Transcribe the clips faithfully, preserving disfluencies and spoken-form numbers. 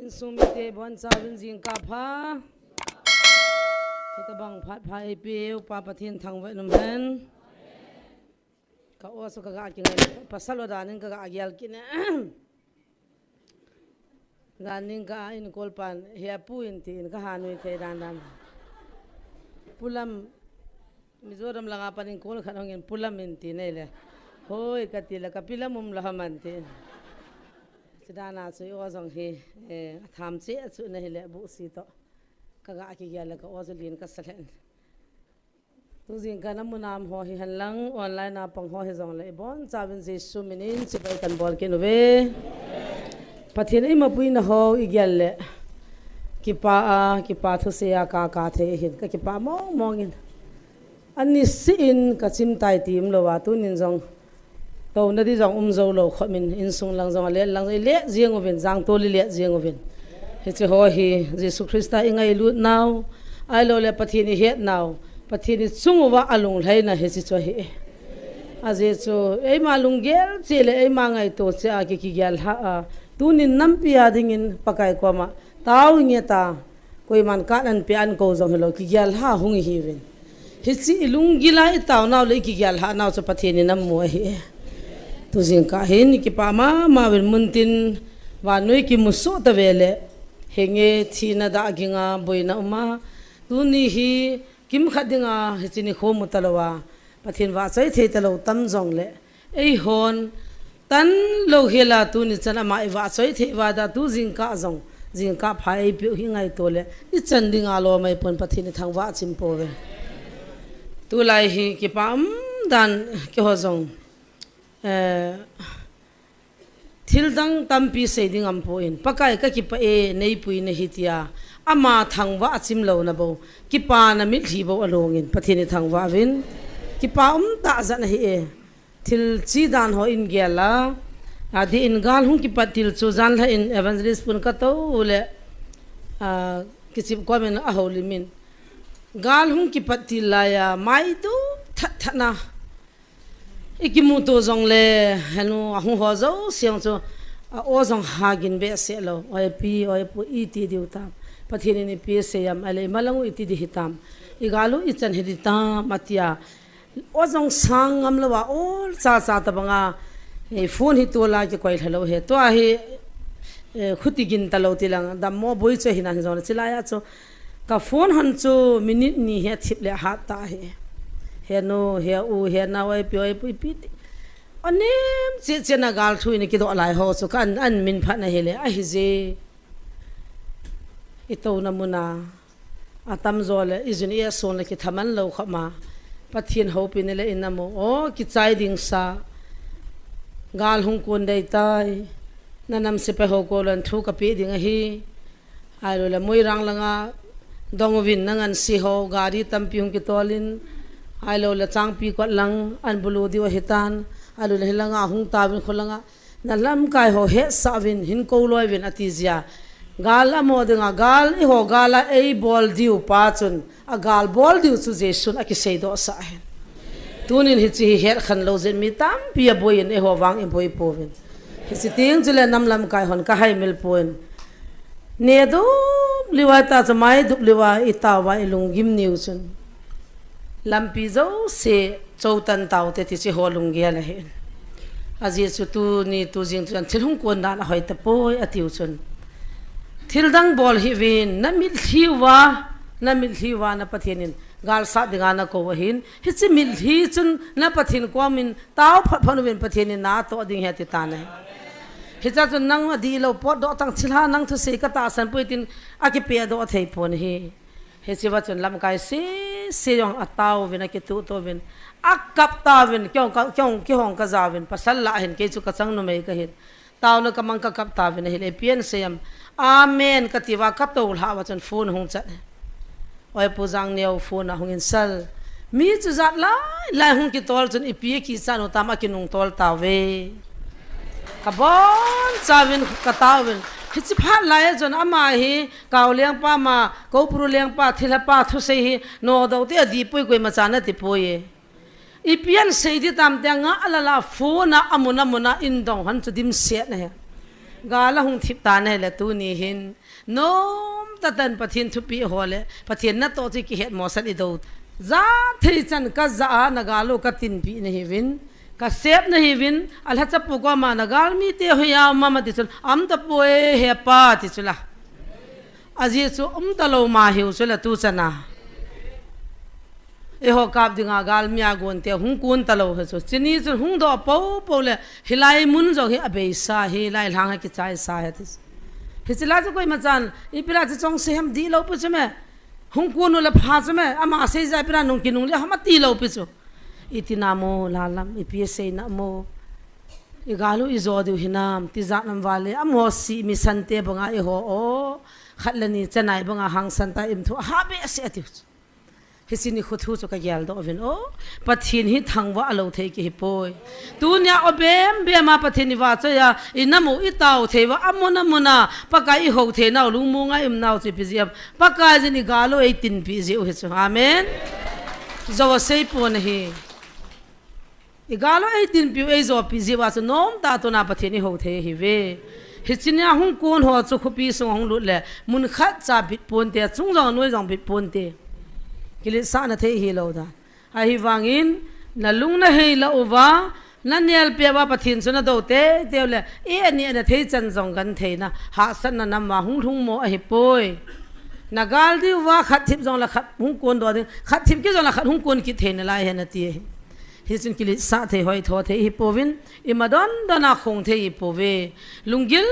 Sumite bonchauvin jingkah pha. Hitabang phat pha eipeu Pa Pathen thangvah in umhen. Ka aw chu kaga kingai, pasal ho danin kaga gel kit e. Danin ka inkolpan, "He pu in," tin kaha nui thei dan dan. Pu Lam, Mizoram langa pan inkol khat hungin, "Pu Lam in," tin ahile, "Hoi," kati le, "Ka Pi Lam um lou ham?" tin. Chidana chu i aw jong hi, eh, atham cheh a chu nahile, buhsi toh kaga kigel le ka aw chu lin kasa lheh in. Tujingkah a mun a um ho hihen lang, online a pang ho hijongle, ibonchauvin Jesu minin chibai kahin bol kit uve. Pathen in eimapuina ho igel le, kipah a, kipah thusei a ka, ka thei ahin, kakipah mong mong in. Anisih in kachim tai ti umlou a, tunin jong touna di jong um jou lou khop in, insung lang jong alen lang jong ilet jeng uvin, jangtol ilet jeng uvin. Hiche ho hi Jesu Christa ingailut nau, ahilou le Pathen ihet nau, Pathen ichung uva alunglhaina hiche chu ahi. Ajeh chu eima lunggel cheh le eima ngaito cheh a ki, kigel lhah a, tunin nampi a dingin Pakai koma tao inge ta, koiman kahin pe ahin kou jong hilou, kigel lhah hung ihiuvin. Hiche ilunggil a itao nau le ikigel lhah nau chu Pathen in amu ahi. Tujingkah hin ikipah mama uvin, muntin vannoi kimusoh tave le, henge thina dah ging a boina um a, tuni hi kimkhat dinga hiche nikho mu talou a, Pathen vahchoi thei talou tam jongle, eihon tan louhel a tuni chan ama ivahchoi thei uva, tu jingkah jong, jingkah pha eipeu hi ngaito le, ichan dinga lom ahipon, Pathen ithangvah chim pouve. Tulai hi kipah umdan keiho jong, eh, thildang tampi sei ding aum poi, Pakai kakipah e, neipui nahi tia ama thangvah chim louna bou, kipana mitlhi bou alongin Pathen ithangvah uvin. Kipah umtah jat ahi e. Thil chi dan ho in gel a, adeh in gal hung kipat til chu janlhah in Evangelist pun katou le, a, kichep kom in ahoulim in. Gal hung kipat til laiya, maidu that that na. Ikimuto jongle, henu ahung ho jouse jong chu, a aw jong hagin behseh lou. Oi pi, oi pu, iti diu tam. Pathen in ipi asei am, ahile imalang u iti di hitam. Igal u ichan hi di tam, atia. Aw jong sang ngam lou a, ol cha cha tabang a, eh, phone hi tol a kikoi lha lou he. Tua hi, eh, khuti gin talou ti lang, dammo boi chu ahi nan jong le, chilai a chu ka phone hon chu minute ni hi athip le ahat ta hi. He nu, he u, he nao, oi pi, oi pu, ipi ti. Anem cheh cheh na gal thu in kidoh lai ho chu ka an, an min phat na hile, ahi je. Itouna mun a. Atamjo le, ijun i ason le kithaman lou khop ma. Pathen houpina le inamu. O, kichai ding sa. Gal hung kon dei tai. Na nam sepai ho kol'a thu kapeh ding ahi. Ahilou le Moirang langa dong uvin na ngansi ho, gari tampi hung kitol in. Ahilou le Changpikot lang, an bulu diu ahitan. Ahilou le hilanga hung tauvin kholanga. Na lamkai ho hetsah uvin, hin kou loi uvin ati jeh a. Gal amo dinga, gal eiho gal a eibol diu pa chun, agal bol diu chu Jesun akiseidoh sah ahin. Tunin hiche hi hetkhen lou jeh in mi tampi aboi in eiho vang iboi pouvin. Hiche teng chule nam lamkai hon kahaimil pon. Ne dup liu a ta chu mai dup liu a itao uva ilunggim niu chun. Lampi jouse choutan taute ti chu eiho lunggel ahi. Ajeh chu tuni tujing chu thil hung kon dan ahoi tapoi atiu chun. Thil dang bol hih uvin, na mitlhi uva, na mitlhi uva na Pathen in galsat dinga nakou ahin. Hiche mitlhi chun na Pathen komin tao phot phot uvin Pathen in natoh ding ahi ati tan ahi. Hichea chun nang adih lou potdoh tang thilha nang thusei katahsan poi tin akipehdoh thei pon ahi. Hichea chun lamkai sese jong atao uvin, akituhto uvin, akap tauvin, kihong ka, kihong, kihong kaja uvin, pasal lah ahin, kei chu kachang numei kahin. Taona kamang kakap tauvin ahile, ipi asei em. Amen, kati uva, katou lhah uva chun phone hung chat. Oi Pu Jangneo phone ahung in sal. Mi chu jat lai, lai hung kitol chun ipi akichat u tam akinung tol tauve. Kabonchauvin kataovin. Hiche phat lai a chun ama hi, Kao lengpa ma, Koupuru lengpa, thilha pa thusei hi, nodoh te adih poi koima cha nati poi e. Ipi asei di tam tia nga alala phone a amun amun a indong hon chu dimset na he. Gal ahung thip tan ahile tuni hin, nom tah tah in Pathen thupeh ho le Pathen natoh chu kihet mosah in i do. Jathei chan kaja a na gal u katinpi nahiuvin, kasep nahiuvin, alhacha pu koma na galmite hoiya um am ati chun, um tapoi he Pa ti chu la. Ajeh chu um talou ma hiu chu la tu chan a. Eiho kap dinga galmi a gonte hung kon talou hi chu. Chuni chun hung doh popo le hilai mun jong hi abeisa, hilai lhang hi kichaisa ahi ti chu. Hiche la chu koima chan, ipi la chu chongse ham ti lou pi chu me. Hung kon u le pha chu me, ama seija ipi la nung kinung le ham ati lou pi chu. Iti na mo, la lam, ipi sei na mo. I gal u i jo diu hinam, tijat nam vale, amaho si mi sante banga eiho o. Khat le ni chanai banga hangsan ta im thu, aha behseh ati chu. Hiche nikho thu chu kagel doh uvin o. Pathen hi thangvah lou thei kihi poi. Tunia o bem bem a Pathen i vahchoi a, i nam u i tao thei uva, amun amun a, Pakai i hou thei nau, lungmong a i um nau chu ipi jeh ham. Pakai jin i gal u eitinpi jeh u hi chu. Amen. Jou a sei pon ahi. I gal u eitinpi u eijopi jeh uva chu nom tah tah a Pathen i hou thei ahiuve. Hiche nia hung kon ho chu khopi sung hung lut le, mun khat cha bit ponte, chung jong noi jong bit ponte. Kiletsahna thei hilou dan. Ahivangin, na lung na hei lah uva, na nelpeh uva Pathen chu na do teitei u le, i ani ana thei chan jong gentheina, hahsatna nam uva hung lhung mo ahi poi. Na gal diu va khat thip jong le khat hung kon doh ding, khat thip kit jong le khat hung kon kit thei nalai ahi nati ahi. Hichun kiletsah thei hoi tho thei hi pouvin, ima don don a khong thei hi pouve. Lunggil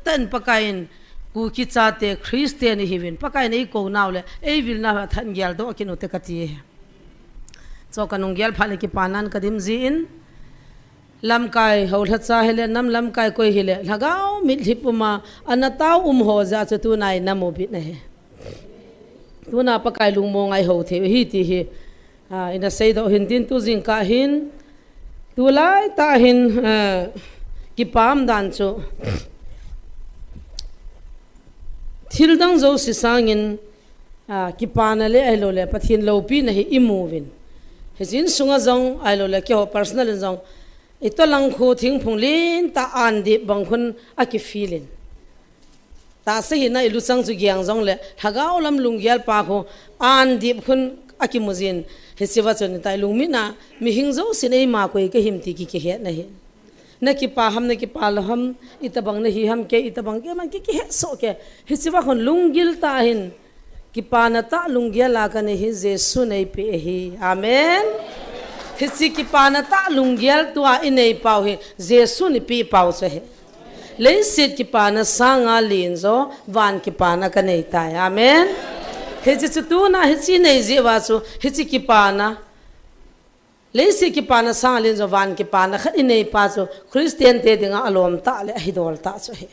tah in Pakai in Kuki chate Christian i hiuvin, Pakai in eikou nau le, eivil nau hi athat in gel doh kit u te kati ahi. Chu kanung gel phat le kipana in kadim jin, lamkai hou lhacha hile, nam lamkai koi hile, lhagao mitlhi puma, ana tao um ho jeh chu tuna i nam u bit na ahi. Tuna Pakai lungmong a i hou thei u ahi ti hi, a, ina seidoh hin tin tu jingkah hin, tulai tah hin, a, kipah dan chu, thil dang jouse sangin, a, kipana le ahilou le, Pathen loupina hi i mu uvin. Hiche insunga jong, ahilou le, keiho personal in jong, i tolang khu thingphung lentah an dip bang khun aki feel in. Tahsa hina i luchang chu geng jong le, lhagao lam lunggel pa khu, an dip khun aki mu jin, hiche va chun i tai lungmit na, mihing jousen eima koi kahim ti ki, kihetna ahi. Na kipa ham, na kipa lou ham, itobang na hi ham kei, itobang kei man ki, kihet soh kei. Hiche va khun lunggil tah hin, kipana tah lunggel a kanei hi Jesun eipeh ahi. Amen. Hiche kipana tah lunggel tua i nei pau hi, Jesun eipeh pau chu ahi. Leiset kipana sanga len jo, van kipana kanei tai. Amen. Hiche chu tuna hiche nei jeh uva chu, hiche kipana. Leiset kipana sanga len jo van kipana khat i nei pa chu Christian te dinga alom tah le ahi dol tah chu ahi.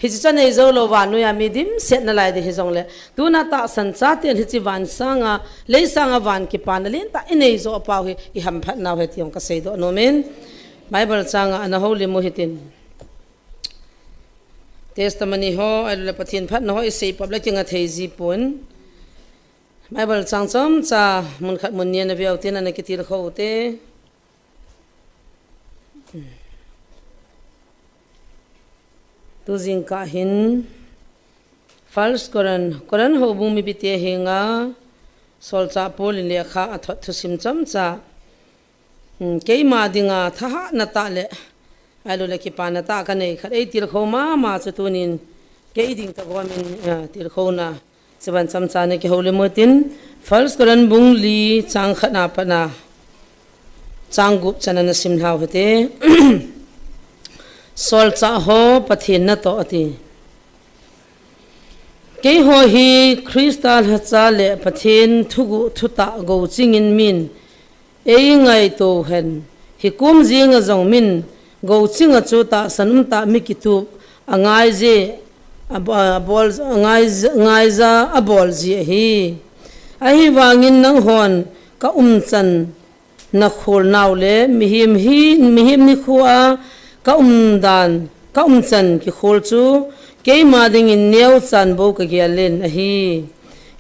Hiche chu anei jou lou vannoi a mi dimset nalai ding hijong le, tuna tahsan chaten hiche van sanga, lei sanga van kipana lentah i nei jo pau hi i hamphat nau ahi ti jong ka seidoh nom in. Bible chang a ana houlim u hitin. Testimony ho, ahilou le Pathen phatna ho i sei pop le kinga thei ji pon. Bible chang chomcha mun khat mun ni ana veu tin ana kitilkhou u te. Tu jingkah hin First Corinth, Corinth houbung mipite henga solchah Paul in lekha athot thusim chomcha. Hmm, keima dinga thahatna tah le, ahilou le kipana tah kanei khat eitilkhou mama chu tunin kei ding tah gomin, ah, tilkhouna. Chuban chomcha ana kihoulim u hitin, First Corinth bung li chang khat na pat na chang gup chan ana simlhau hite. Solchah ho Pathen natoh ati. Keiho hi Christa lhacha le Pathen thuguh thutah gouchingin min eingaito hen, hikom jenga jong min gouchinga chu tahsan umtah mi kitup angaije, abo-, abol, angai, ngaija abol ji ahi. Ahivangin nanghon ka umchan nakhol nau le mihem hi, mihem nikhoa ka umdan, ka umchan kikhol chu keima dingin neochan bou kagelin ahi.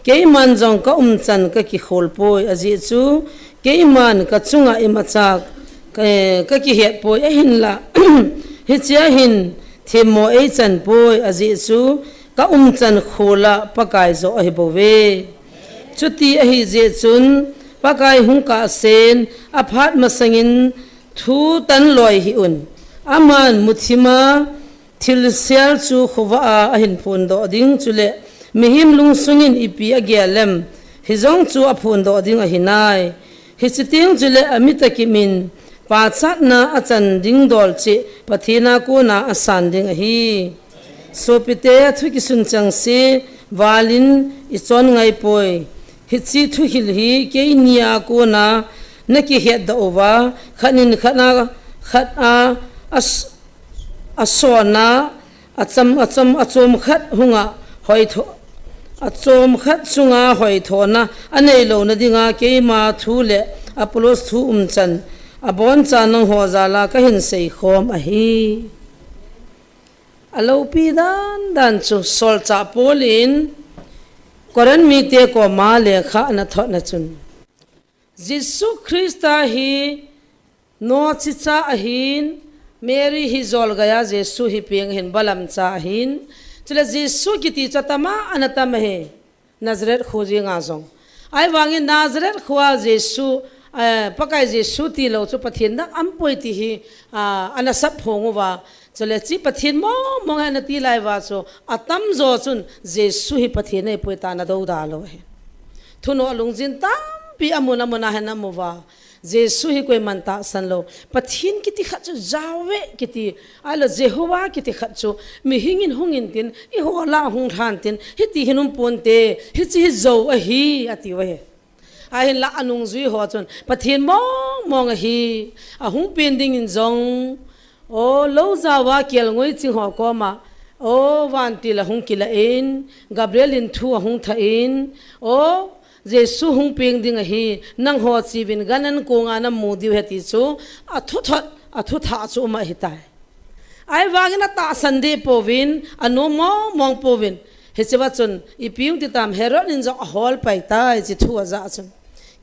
Keiman jong ka umchan kakikholpoi, ajeh chu keiman kachunga imacha ka, kakihetpoi, ahinla hichea hin Themmo eichan poi, ajeh chu ka umchan khol a Pakai joh ahi bouve. Chuti ahi jeh chun Pakai hung kahsen aphat masangin thu tan loi hih un. Aman muthim a thilsel chu khovah a ahin phondoh ding, chule mihem lungsungin ipi agel em, hijong chu aphondoh ding ahi nai. Hiche teng chule amit akim in pachatna achan ding dol cheh Pathen a kona asan ding ahi. Sopite, thu kisun chengse valin ichon ngai poi. Hiche thuhil hi keini a kona nakihetdoh uva, khat in khat a, khat a, as-, asona, acham, acham, achom khat hunga hoitho, achom khat chunga hoithona anei louna dinga keima thu le Apollos thu umchan aboncha nangho jal a kahin seikhom ahi. Aloupi dandan chu solchah Paul in Corinth mite koma lekha ana thotna chun, Jesu Christa hi nochicha ahin, Mary hi jolgaiya Jesu hi peng ahin, balamcha ahin. Chule Jesu kiti chu atama ana tam ahi. Nazareth kho jenga jong. Ahivangin Nazareth khoa Jesu, eh, Pakai Jesu tilou chu Pathen dang aumpoi ti hi, ah, ana sapphong uva. Chule hiche Pathen mong mong hi ana ti lai uva chu atamjo chun Jesu hi Pathen ahipoi tia ana douda lou ahi. Thunoh lungjin tampi amun amun a hin amu uva. Jesu hi koiman tahsan lou. Pathen kiti khat chu Yahweh kiti, ahilou Jehovah kiti khat chu mihing in hung intin, eiho lah a hung lhan tin, hiti hin um ponte, hiche hi jou ahi, ati uve. Ahinlah anungjui ho chun Pathen mong mong ahi, ahung pen dingin jong, o, lou jao a kelngoi ching ho koma, o, vantil ahung kilah in, Gabriel in thu ahung thah in, o, Jesu hung peng ding ahi, nangho cheuvin gan an konga namu diu ahi ti chu, athu thot, athu thah chu um ahitai. Ahivangin atahsan deh pouvin, anom mong mong pouvin. Hichea chun, ipi hung ti tam, Herod in jong ahol pai tai, hiche thu aja chun.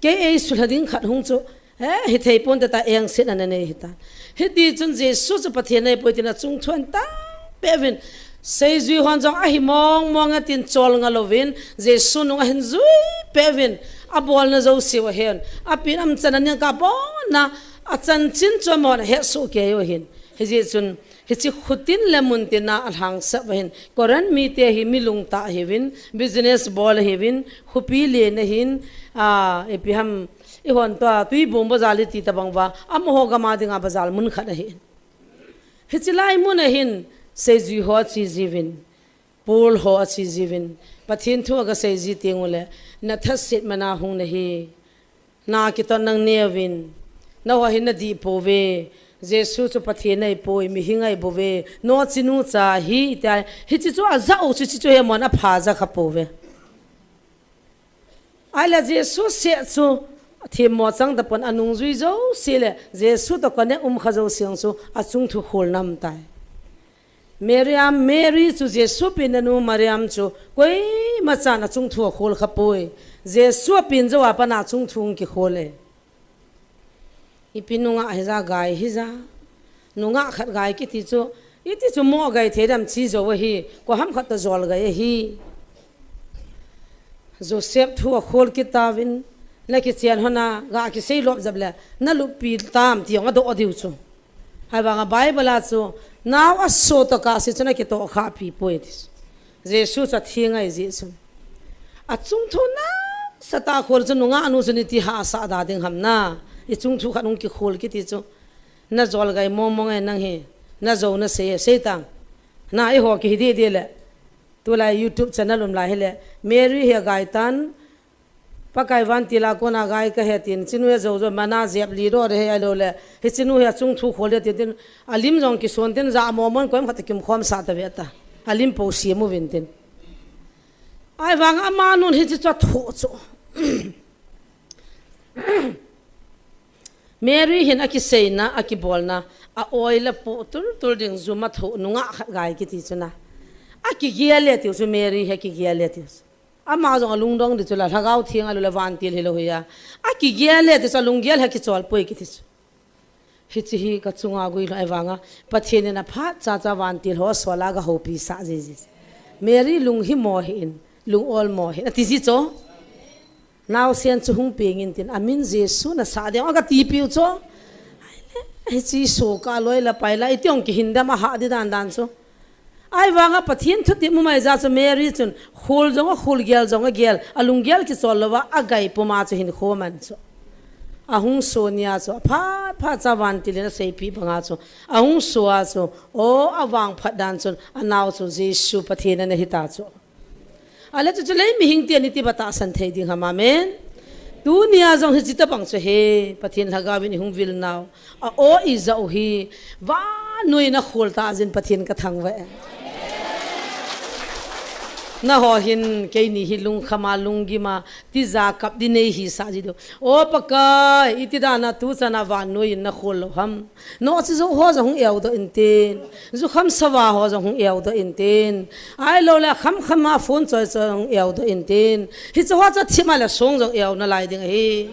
Kei eisulha ding khat hung chu, he, hithei ponte tia engsetna ana nei ahitai. Hiti chun Jesu chu Pathen ahipoi tin achung thu ahin tah peh uvin. Seijui hon jong ahi mong mong e tin cholngah louvin, Jesu nung ahin jui peh uvin, abolna jouse u ahen. Apen amchan aning kah pon a, achanchin chu amahon ahet soh kei u ahin. Hijeh chun, hiche khutin le muntin a alhangsap u ahin. Corinth mite hi mi lungtah ahiuvin, business bol ahiuvin, khopi len ahin, a, ipi ham, eihon tua, Tuibong bazar iti tabang uva, amaho gam a dinga bazar mun khat ahin. Hiche lai mun ahin, seijui ho ache jiuvin, Paul ho ache jiuvin, Pathen thu aga sei ji teng uleh, nathaset man a hung nahi, na kiton nang neuvin, nangho hin nadih pouve, Jesu chu Pathen ahipoi, mihing ahi bouve, nochinu cha ahi, tia, hiche chu aja u chu, hiche chu hi amahon apha ja kha pouve. Ahileh Jesu seh chu themmo chang tapon anungjui jouse le Jesu toh connect um kha jouse chu achung thu kholna aum tai. Mariam, Mary chu Jesu penna nu Mariam chu koima chan achung thu akhol kha poi. Jesu apen jou a pat a achung thu hung kikhol e. Ipi nungah hija gai hija. Nungah khat gai kiti chu, iti chu mo gai thei dem chi jou ahi, koi ham khat toh jol gai ahi. Joseph thu akhol kit tauvin, nakichen hon a, ga kisei lop jep le, naluppi tam ti jong adoh diu chu. Ahivanga Bible a chu, nao aso toh kahse chu nakitoh khah pi poi ti chu. Jesu chu atheng ahi jeh chun. Achung thu nasatah a khol chu nungah nu chun iti hahsa da ding ham na. Ichung thu khat hung kikhol kiti chu. Najol gai mong mong e nang hi. Najou nasei e, sei tang. Na eiho kihi deh deh le. Tulai YouTube channel um lai hile. Mary hi agai tan. Pakai vantil a kona gai kahi tin, hichenu hi ajou jou, mana jep li doh de hi ahilou le, hichenu hi achung thu khol de tin tin, alim jong kison tin, ja mo mon koima khat a kimkhom sah tave ta. Alim po siam uvin tin. Ahivang amanun hiche chu athoh chu. Mary hin akiseina, akibolna, a oil apoh tul tul ding jum athoh nungah khat gai kiti chu na. Akigel e tiu chu Mary hi akigel e tiu chu. Ama jong alungdong di chu la, Lhagao Theng ahilou le vantil hilou hi a. Akigel e ti chu alunggel hi akichol poi kiti chu. Hiche hi kachunga guilhung ahivanga Pathen in aphat chacha vantil ho asol a gahoupi sah jiji. Mary lung himo hih in, lung olmo hih in, ati ji chu. Naosen chu hung peng in tin, amin Jesu nasah ding, agatipiu chu. Hiche soh kah loi le pai la, iti ong kihin dem ahah di dan dan chu. Ahivanga Pathen thutep mu mai jeh chun Mary chun khol jong akhol, gel jong agel, alunggel kichol louva, agai puma chu hinkho aman chu. Ahung soh nia chu, aphat phat cha vantil in aseipeh banga chu. Ahung soh a chu, o, avangphat dan chun, anao chu Jesu Pathen ana hita chu. Ale chu chu lei mihing ten iti ba tahsan thei ding ham, amen. Tunia jong hiche tabang chu he, Pathen Lhagao in ihung vil nau. A-o ijat u hi, vannoi in akhol tah jeh in Pathen kathangvah e. Nangho hin, keini hi lungkham a, lunggim a, tija kap di nei hisah ji diu. O Pakai, iti dan a tuchan a vannoi in nakhol lou ham. Nohchi jou ho jong hung eudoh intin. Jukham sava ho jong hung eudoh intin. Ahilouleh khamkham a phone choi choi hung eudoh intin. Hiche ho chu thim a le song jong eu nalai ding ahi.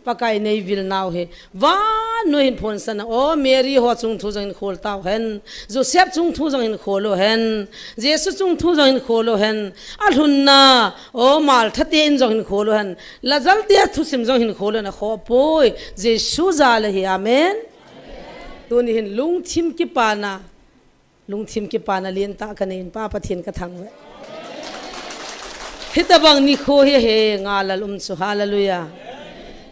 Pakai nei vil nau hi. Vannoi hin phonsah in, o Mary ho chung thu jong hin khol tau hen. Joseph chung thu jong hin khol u hen. Jesu chung thu jong hin khol u hen. Alhunna, o Martha te in jong hin khol u hen. Lazar te thusim jong hin khol u hen, akhoh poi. Jesu jal ahi, amen. Tuni hin lungthim kipana, lungthim kipana lentah kanei in Pa Pathen kathangvah e. Hitabang nikho hi he, ngahlel um chu, hallelujah.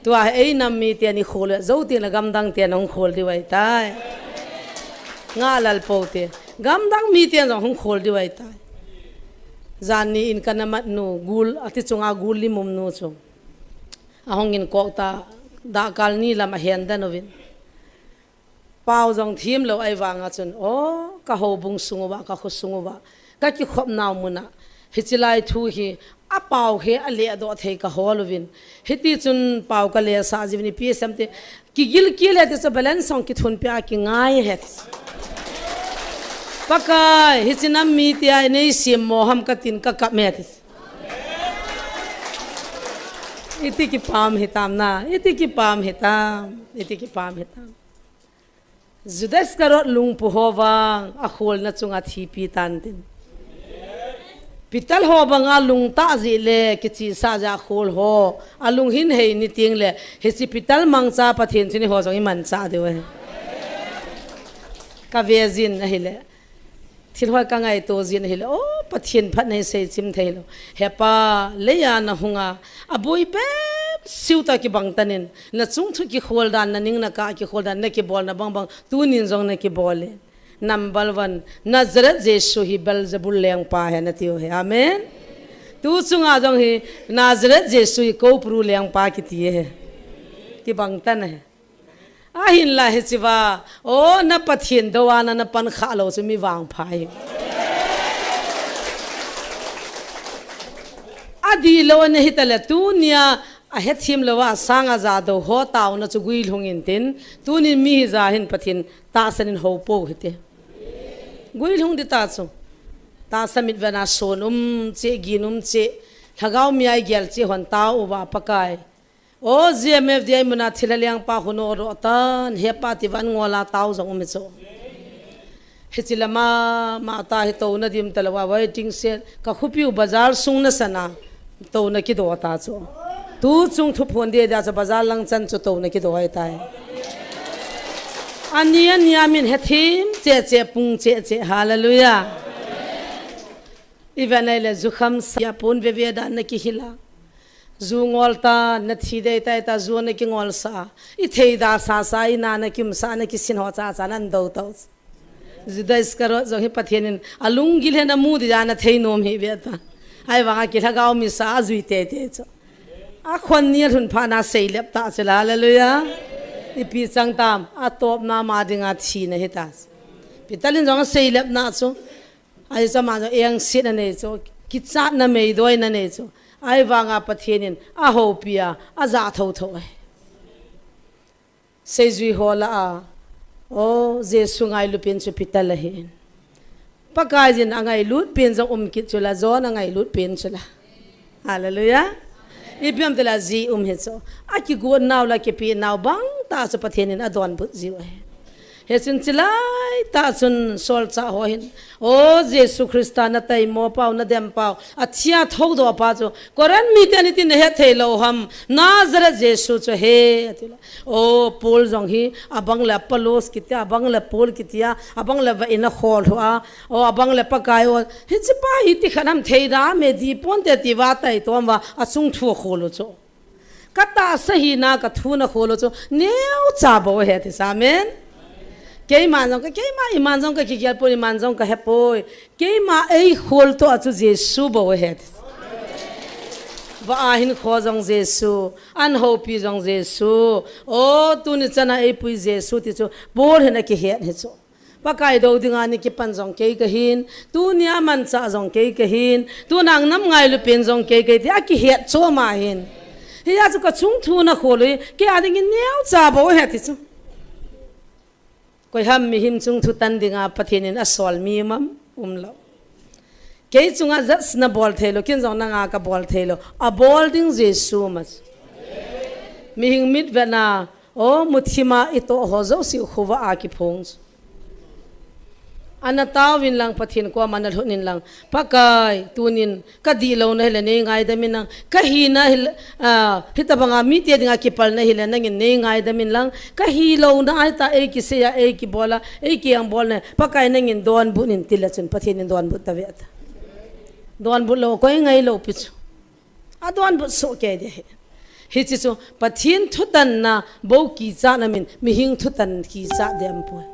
Tua hi einam miten ikhol u, jou teng le gamdang ten hung khol diu ahitai. Ngahlel pou te, gamdang miten jong hung khol diu ahitai. Janni in kana mat nu, gul, ati chunga gul lim um nu chu. Ahung in kok ta, dahkal ni lam ahen den uvin. Pao jong thim lou ahivanga chun, o, ka houbung sung uva, ka kho sung uva, ka kikhop nau mun a, hiche lai thu hi, apao hi aledoh thei kahol uvin. Hiti chun pao kalesah jiuvin, ipi asem ti, kigil kile ti chu balance song kithun pia kingai ahi ti. Pakai, hiche nam mite a nei semmo ham katin kakap e ti. Iti kipah hitam na, iti kipah hitam, iti kipah hitam. Judas Iscariot lungpu ho vang, akholna chunga thipi tan tin. Peter ho banga lungtah jeh le, kichihsah jeh a khol ho, alung hin hei ni teng le, hiche Peter mangcha Pathen chun eiho jong imanchah diu ahi. Kave jin ahile. Thil ho kangaito jin ahile, o, Pathen phatna hi seichim thei lou. He Pa, leiya nahung a, aboi bep siu ta kibang tan in, nachung thu kikhol dan, naning nakah kikhol dan, nakibolna bang bang, tunin jong nakibol e. Number one, Nazareth Jesu hi Beelzebul lengpa ahi natiu ahi. Amen. Tu chunga jong hi, Nazareth Jesu hi Koupru lengpa kiti ahi. Kibang tan ahi. Ahinla hichea, o, na Pathen dou a na, na pan kha lou chu mi vangpha hi. Adih lou ana hita le tunia, ahethem lou a, asang aja dou ho taona chu guilhung intin, tunin mi hija hin Pathen tahsan in hou pou hite. Guilhung ding ta chu. Tahsa mitvet a son um cheh, gin um cheh, lhagao mei a igel cheh hon tao uva Pakai. O, G M F D I muna thilha lengpa hung nor ro tan, he Pa ti van ngol a tao jong um hi chu. Hiche lama, mata hi touna dim talou a, waiting shed, ka khopiu bazar sung nasan a, touna kido ta chu. Tu chung thuphon dia dia chu bazar lang chan chu touna kido ahitai. Ani, ani a min hethem cheh cheh, pung cheh cheh, hallelujah. Iven ahile jukham sa a pon veve dan nakihil a. Ju ngol ta, nathi dei tai ta, ju nakingol sa. Ithei da sasa, ina nakium sa, nakisin ho chacha nan dou tau. Judas Iscariot jong hi Pathen in alunggil hen amu dia nathei nom hi ve ta. Ahivanga kilhagao misa ajui tei tei chu. Akhon ni alhun phat na seilep ta chu la, hallelujah. Ipi chang tam, atopna ama dinga thina hita. Peter in jong aseilep na chu. Ahi chu ama jong engsetna nei chu, kichatna meidoina nei chu. Ahivanga Pathen in ahoupi a, ajah thotho ahi. Seijui ho lah a, o, Jesu ngailu pen chu Peter ahi. Pakaiyin angailut pen jong um kit chu la, John angailut pen chu la. Hallelujah. Ipi ham itile ji um hi chu. Akigot nau le akipe nau bang tah chu Pathen in adonbut jiu ahi. Hichun chulai tah chun solchah ho hin, O Jesu Christa, na taimo pau, na dem pau, athi a thoudoh pa chu, Corinth mite nitin nahet thei lou ham, Nazareth Jesu chu ahi, atile. O Paul jong hi, abang le Apollos kitia, abang le Paul kitia, abang le va in akhol hua, o abang le Pakai o, hiche pa hi ti khat ham thei da, me di ponte ti va tai tom va, achung thu akhol u chu. Ka tahsa hina ka thu na khol u chu neocha bou ahi ti sa, amen. Keiman jong ka, keima iman jong ka kigel poi, iman jong ka he poi. Keima eikhol to a chu Jesu bou ahi ti. Va a hinkho jong Jesu, an houpi jong Jesu. O tuni chana eipui Jesu ti chu Paul hin akihet hi chu. Pakai dou dinga ni kipan jong kei kahin, tunia manchah jong kei kahin, tuna nam ngailu pen jong kei kahi ti akihet chom ahin. Hia chu ka chung thu na khol u hi, kei a dingin neocha bou ahi ti chu. Koi ham mihem chung thu tan dinga Pathen in asol mi um am, umlou. Kei chunga judge na bol thei lou, ken jong nanga ka bol thei lou. Abol ding Jesu ma chu. Mihem mitvetna, o, muthima itoh ho jouse khovah a kiphong chu. Ana taovin lang Pathen koma ana lhut in lang. Pakai, tunin ka dihlou na hile nei ngaidam in lang. Ka hina hile, ah, hitabanga mite dinga kipalna hile nangin nei ngaidam in lang. Ka hilou na ahi ta ei kisei a, ei kibol a, ei kiang bol na. Pakai nangin donbut in tile chun Pathen in donbut tave ta. Donbut lou, koi ngailou pi chu. Adonbut soh kei ding ahi. Hiche chu Pathen thutanna bou kichat amin, mihem thutan kichat ding aum poi.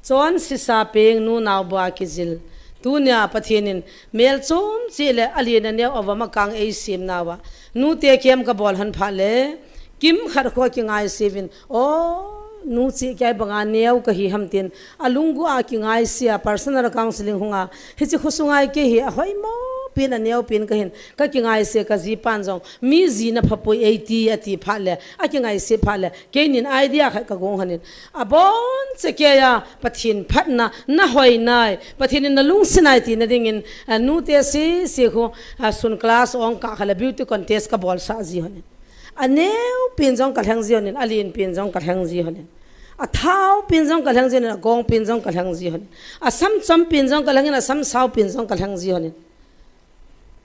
Chonse sa peng nu nao bua kijil. Tunia Pathen in mel chom cheh le alen aneo avom akang eisem nauva. Nute camp kabol hon phat le, Kimkhat kho kingaise uvin, o, nu cheh kei banga neo kahi ham tin, alunggu a kingaise a, personal counseling hung a, hiche khosunga kei hi ahoimo pen aneo pen kahin, ka kingaise ka jipan jong, mi jina phapoi eiti ati phat le, akingaise phat le, keinin idea khat kagong hon in, aboncha kei a, Pathen phatna, nahoi nai, Pathen in nalungset nai tina dingin, a, nute sese khu, a, sun class ong kah khat le beauty contest kabolsah ji hon in. Aneo pen jong kalheng ji hon in, alen pen jong kalheng ji hon in. Athao pen jong kalheng ji hon in, agong pen jong kalheng ji hon in. Asam chom pen jong kalheng in, asam sao pen jong kalheng ji hon in.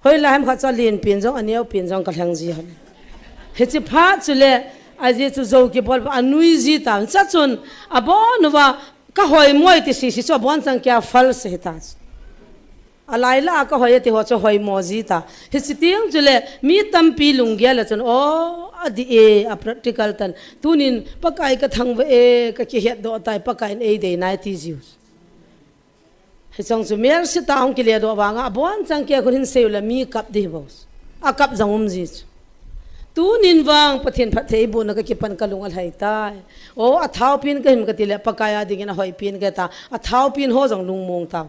Hoilai ham khat chu alen pen jong, aneo pen jong kalheng ji hon in. Hiche phat chule, ajeh chu jou kibol, anui ji ta. Chachun, abonuva, kahoimo e ti sese chu abonchan kei a false ahi ta. Alaila a kahoi ati ho chu hoimo ji ta. Hiche teng chule mi tampi lunggel a chun, o, adih e, a practical tan. Tunin Pakai kathangvah e, kakihetdoh tai, Pakai in eidei nai ti jiu. Hicheng chu melse tah hung kiledoh vanga, abonchan kei khun hin seiu le mi kap ding bou. Akap jong um ji chu. Tunin vang Pathen phattheibohna kakipan kalung alhai tai. O, athao pen kahim kati le, Pakai a dingin ahoi pen kahi ta. Athao pen ho jong lungmong tau.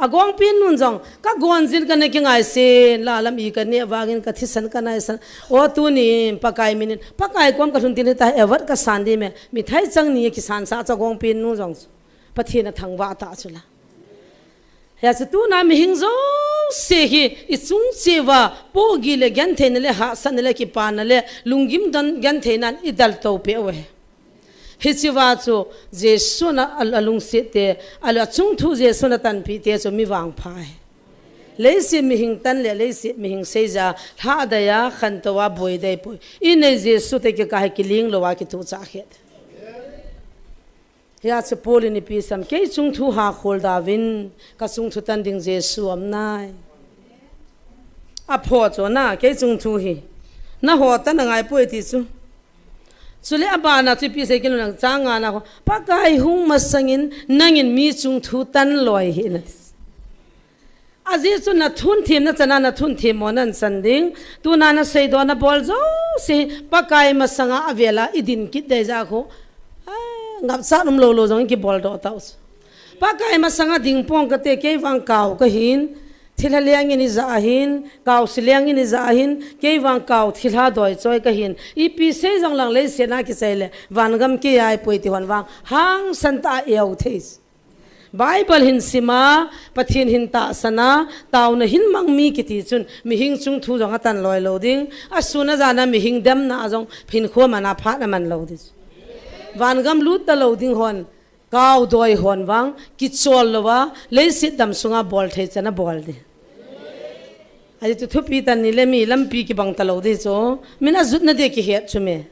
Agong pen nun jong, kagon jin kana kingaisen, la lam i kaneh vangin kathisan kanaisan. O tunin, Pakai minin, Pakai kom kalhun tin hita, award kasan ding me, mithai chang ni kisan sa chu agong pen nun jong. Pathen athangvah ta chu la. Hia chu tuna mihing jouse hi, ichung cheh uva, pohgih le gentheina le hahsatna le kipana le, lunggim don gentheinan idalto peh uve. Hichea chu Jesu'n a, a, alungset te, a, achung thu Jesu'n atanpeh te chu mi vangpha ahi. Leiset mihing tan le leiset mihing seija, lhadai a, khantou a, boidei poi. Inei Jesu te kikah hi kiling lou a kituhchah khet. Hia chu Paul in ipi asei em, kei chung thu ha khol dauvin, ka chung thu tan ding Jesu aum nai. Apho chu na, kei chung thu hi. Naho tan angai poi ti chu. Chule abana chu ipi asei kit em, chang ngana kho, Pakai hung masangin nangin mi chung thu tan loi hih in ati. Ajeh chu nathun themna chana nathun themmo nan chan ding. Tuna naseidoh nabol jouse Pakai masanga avela idin kit dei jeh a kho. Ah, ngapchat umlou lou jong kibol doh tau. Pakai masanga ding pong kate, kei vang kau kahin, thilha lengin ija ahin, kau se lengin ija ahin, kei vang kau thilha doi choi kahin. Ipi sei jong lang leiset a kisei le, vangam kei a ahipoi ti hon vang, hangsan tah a eu thei. Bible hin sima, Pathen hin tahsana, tauna hin mang mi kiti chun, mihing chung thu jong atan loi lou ding, asun ajan a mihing demna jong hinkho mana phat aman lou ding. Vangam lut talou ding hon, kaudoi hon vang, kichol louva, leiset dam sunga bol thei chan abol ding. Ahi chu thupi tah ni le mi lampi kibang talou ding chu. Min ajutna dia kihet chu me.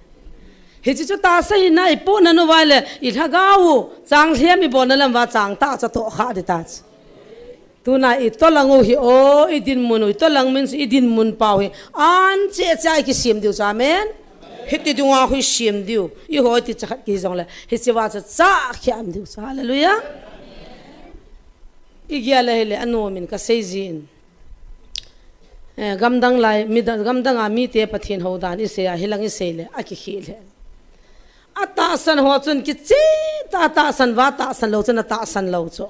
Hiche chu tahsa hina ipohna uva le, ilhagao u, chang lhem ibolna lam uva chang tah chu tohkha ding tah chu. Tuna itolang u hi o, idinmun u, itolang min chu idinmun pau hi. An che cha ikisem diu chu, amen. Hiti dunga hui sem diu. Iho ti chakhat kihi jongle. Hiche uva chu cha khiam diu chu. Hallelujah. Igel a hile, anomin kasei jin. Eh, gamdang lai, mi da, gamdang a mite Pathen hou dan isei a, hilang isei le, akikhel e. Atahsan ho chun kicheh tah, atahsan uva tahsan lou chun atahsan lou chu.